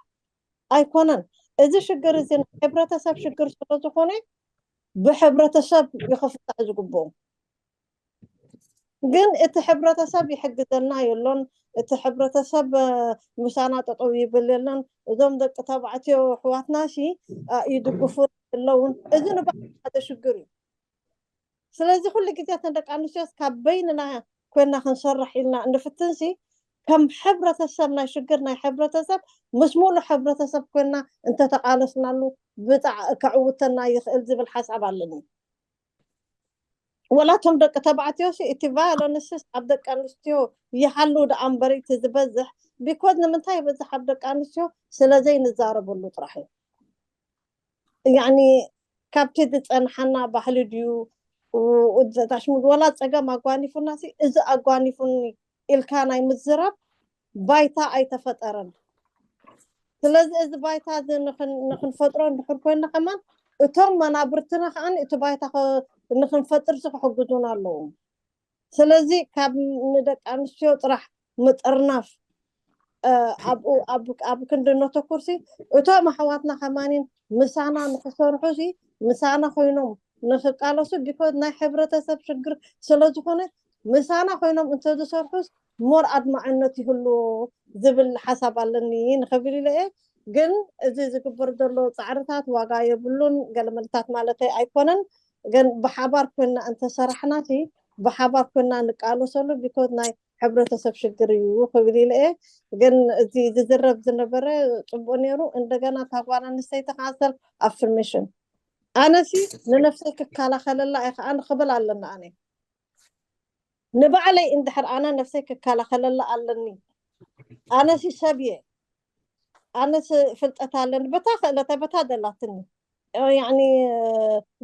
ኣይኮነን። እዚ ሽግር እዚ ናይ ሕብረተሰብ ሽግር ስለ ዝኾነ ብሕብረተሰብ ይኽፍታሕ ዝግብኦ። ግን እቲ ሕብረተሰብ ይሕግዘና የሎን። እቲ ሕብረተሰብ ምሳና ጠጠው ይብል የለን። እዞም ደቂ ተባዕትዮ ኣሕዋትና ሲ ይድግፉ የለውን። እዚ ንባዕሉ ሓደ ሽግር እዩ። ስለዚ ኩሉ ግዜ እተን ደቂ ኣንስትዮስ ካብ በይንና ኮይና ክንሰርሕ ኢልና እንፍትንሲ ከም ሕብረተሰብ ናይ ሽግር ናይ ሕብረተሰብ ምስ ሙሉ ሕብረተሰብ ኮይና እንተተቃለስናሉ ብጣዕ ከዕውተና ይኽእል ዝብል ሓሳብ ኣለኒ። ወላ እቶም ደቂ ተባዕትዮ ሲ እቲ ቫዮለንስስ ኣብ ደቂ ኣንስትዮ ይሃሉ ደኣ እምበሪ እቲ ዝበዝሕ ቢኮዝ ንምንታይ ይበዝሕ ኣብ ደቂ ኣንስትዮ ስለ ዘይንዛረበሉ ጥራሕ እዩ። ያኒ ካብቲ ዝፀንሓና ባህሊ ድዩ ታሽሙድ ወላ ፀገም ኣጓኒፉና ሲ እዚ ኣጓኒፉኒ ኢልካ ናይ ምዝራብ ባይታ ኣይተፈጠረን። ስለዚ እዚ ባይታ እዚ ንክንፈጥሮ እንድሕር ኮይና ከማን እቶም መናብርትና ከዓ እቲ ባይታ ንክንፈጥር ሲ ክሕግዙና ኣለዎም። ስለዚ ካብ ንደቂ ኣንስትዮ ጥራሕ ምጥርናፍ ኣብኡ ኣብ ክንዲ እነተኩር ሲ እቶም ኣሕዋትና ከማኒን ምሳና ንክሰርሑ ሲ ምሳና ኮይኖም ንክቃለሱ ቢኮዝ ናይ ሕብረተሰብ ሽግር ስለዝኾነ ምሳና ኮይኖም እንተዝሰርሑስ ሞር ኣድማዕነት ይህሉ ዝብል ሓሳብ ኣለኒ ንኽብል ኢለ እየ። ግን እዚ ዝግበር ዘሎ ፃዕርታት ዋጋ የብሉን ገለመልታት ማለተይ ኣይኮነን። ግን ብሓባር ኮይና እንተሰራሕናሲ ብሓባር ኮይና ንቃለሰሉ ቢኮዝ ናይ ሕብረተሰብ ሽግር እዩ ክብል ኢለ እየ። ግን እዚ ዝዝረብ ዝነበረ ፅቡቅ ነይሩ። እንደገና እታ ጓል ኣንስተይቲ ከዓ ሰልፍ ኣፍርሜሽን ኣነሲ ንነፍሰይ ክከላኸለላ እየ ከዓ ንክብል ኣለና ኣነ ንባዕለይ እንድሕር ኣነ ነፍሰይ ክከላኸለላ ኣለኒ ኣነሲ ሰብ እየ ኣነስ ፍልጠት ኣለኒ በታ ክእለተ በታ ደላትኒ ያኒ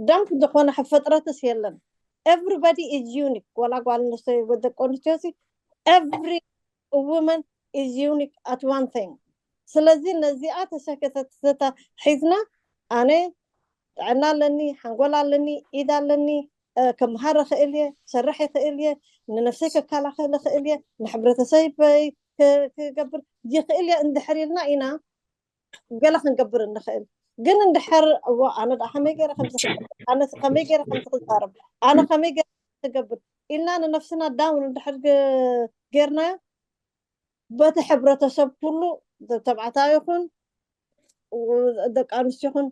ደምፕ ዝኾነ ፍጥረትስ የለን everybody is unique ወላ ጓል ኣንስተዮ ደቂ ኣንስትዮ ሲ every woman is unique at one thing ስለዚ ነዚኣ ተሰከተትታ ሒዝና ኣነ ጥዕና ኣለኒ ሓንጎል ኣለኒ ኢድ ኣለኒ ክምሃር ይኽእል እየ ክሰርሕ ይኽእል እየ ንነፍሰይ ክከላኸል ይኽእል እየ ንሕብረተሰበይ ክገብር ይኽእል እየ እንድሕር ኢልና ኢና ገለ ክንገብር እንኽእል ግን እንድሕር እዎ ኣነ ደኣ ከመይ ገይረ ከምዚ ከመይ ገይረ ከምዚ ክዛረብ ኣነ ከመይ ገይረ ክገብር ኢልና ንነፍስና ዳውን እንድሕር ገይርናዮ በቲ ሕብረተሰብ ኩሉ ተባዕታይ ይኹን ደቂ ኣንስትዮ ይኹን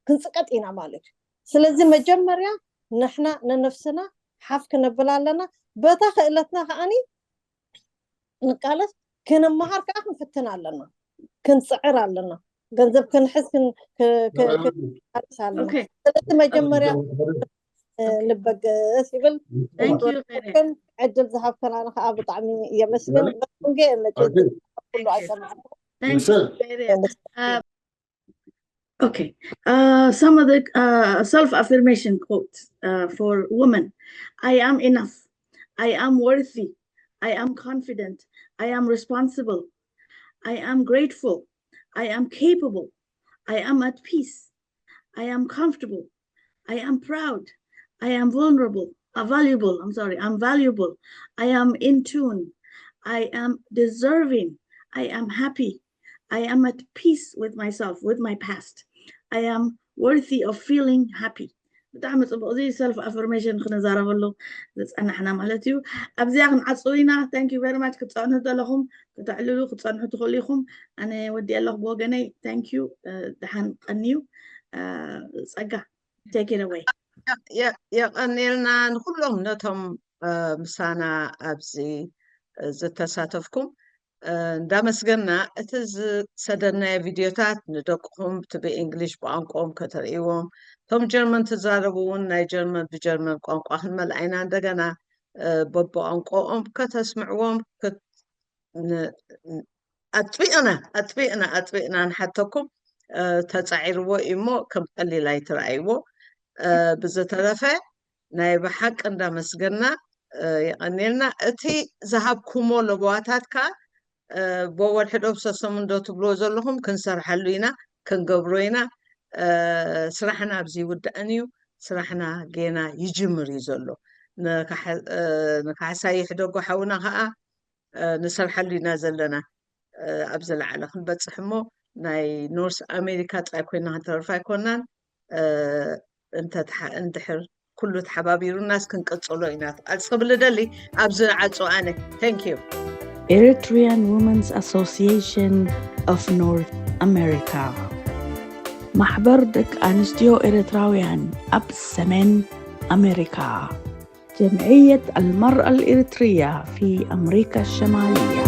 ክንፅቀጥ ኢና ማለት እዩ ስለዚ መጀመርያ ንሕና ንነፍስና ሓፍ ክነብል ኣለና በታ ክእለትና ከዓኒ ንቃለስ ክንመሃር ከዓ ክንፍትን ኣለና ክንፅዕር ኣለና ገንዘብ ክንሕዝ ክንቃለስ ኣለና ስለዚ መጀመርያ ንበገስ ይብል ዕድል ዝሃብከና ከዓ ብጣዕሚ የመስግን በንጌ መ ኩሉ ኣይሰማዕ Okay. Uh, some of the uh, self affirmation quotes uh, for women I am enough. I am worthy. I am confident. I am responsible. I am grateful. I am capable. I am at peace. I am comfortable. I am proud. I am vulnerable. Uh, valuable. I'm sorry. I'm valuable. I am in tune. I am deserving. I am happy. I am at peace with myself, with my past. I am worthy of feeling happy. ብጣዕሚ ፅቡቅ እዚ ሰልፍ ኣፈርሜሽን ክንዛረበሉ ዝፀናሕና ማለት እዩ ኣብዚኣ ክንዓፅው ኢና thank you very much ክትፀንሑ ዘለኹም ክተዕልሉ ክትፀንሑ ትኽእሉ ኢኹም ኣነ ወዲአ ኣለኹ ብወገነይ thank you ደሓን ቀንዩ ፀጋ take it away የቐንየልና ንኩሎም ነቶም ምሳና ኣብዚ ዝተሳተፍኩም እንዳመስገና እቲ ዝሰደናዮ ቪድዮታት ንደቅኹም እቲ ብእንግሊሽ ብቋንቋኦም ከተርእይዎም እቶም ጀርመን ትዛረቡ እውን ናይ ጀርመን ብጀርመን ቋንቋ ክንመልኣ ኢና እንደገና በብቋንቋኦም ከተስምዕዎም ኣጥቢቕና ኣጥቢቕና ኣጥቢቕና ንሓተኩም ተፃዒርዎ እዩ እሞ ከም ቀሊል ኣይትረኣይዎ ብዝተረፈ ናይ ብሓቂ እንዳመስገና የቐንየልና እቲ ዝሃብኩሞ ለበዋታት ከዓ በወርሒ ዶ ብሰሰሙን ዶ ትብልዎ ዘለኹም ክንሰርሐሉ ኢና ክንገብሮ ኢና ስራሕና ኣብዚ ይውዳእን እዩ ስራሕና ጌና ይጅምር እዩ ዘሎ ንካሕሳይ ይሕደጎ ሓውና ከዓ ንሰርሐሉ ኢና ዘለና ኣብ ዝለዓለ ክንበፅሕ እሞ ናይ ኖርስ ኣሜሪካ ጥራይ ኮይና ክንተርፍ ኣይኮናን እንድሕር ኩሉ ተሓባቢሩናስ ክንቅፅሎ ኢና ክቐፅብል ደሊ ኣብዚ ዓፁ ኣነ thank you Eritrean Women's Association of North America ማሕበር ደቂ ኣንስትዮ ኤርትራውያን ኣብ ሰሜን ኣሜሪካ جمعية المرأة الإريترية في أمريكا الشمالية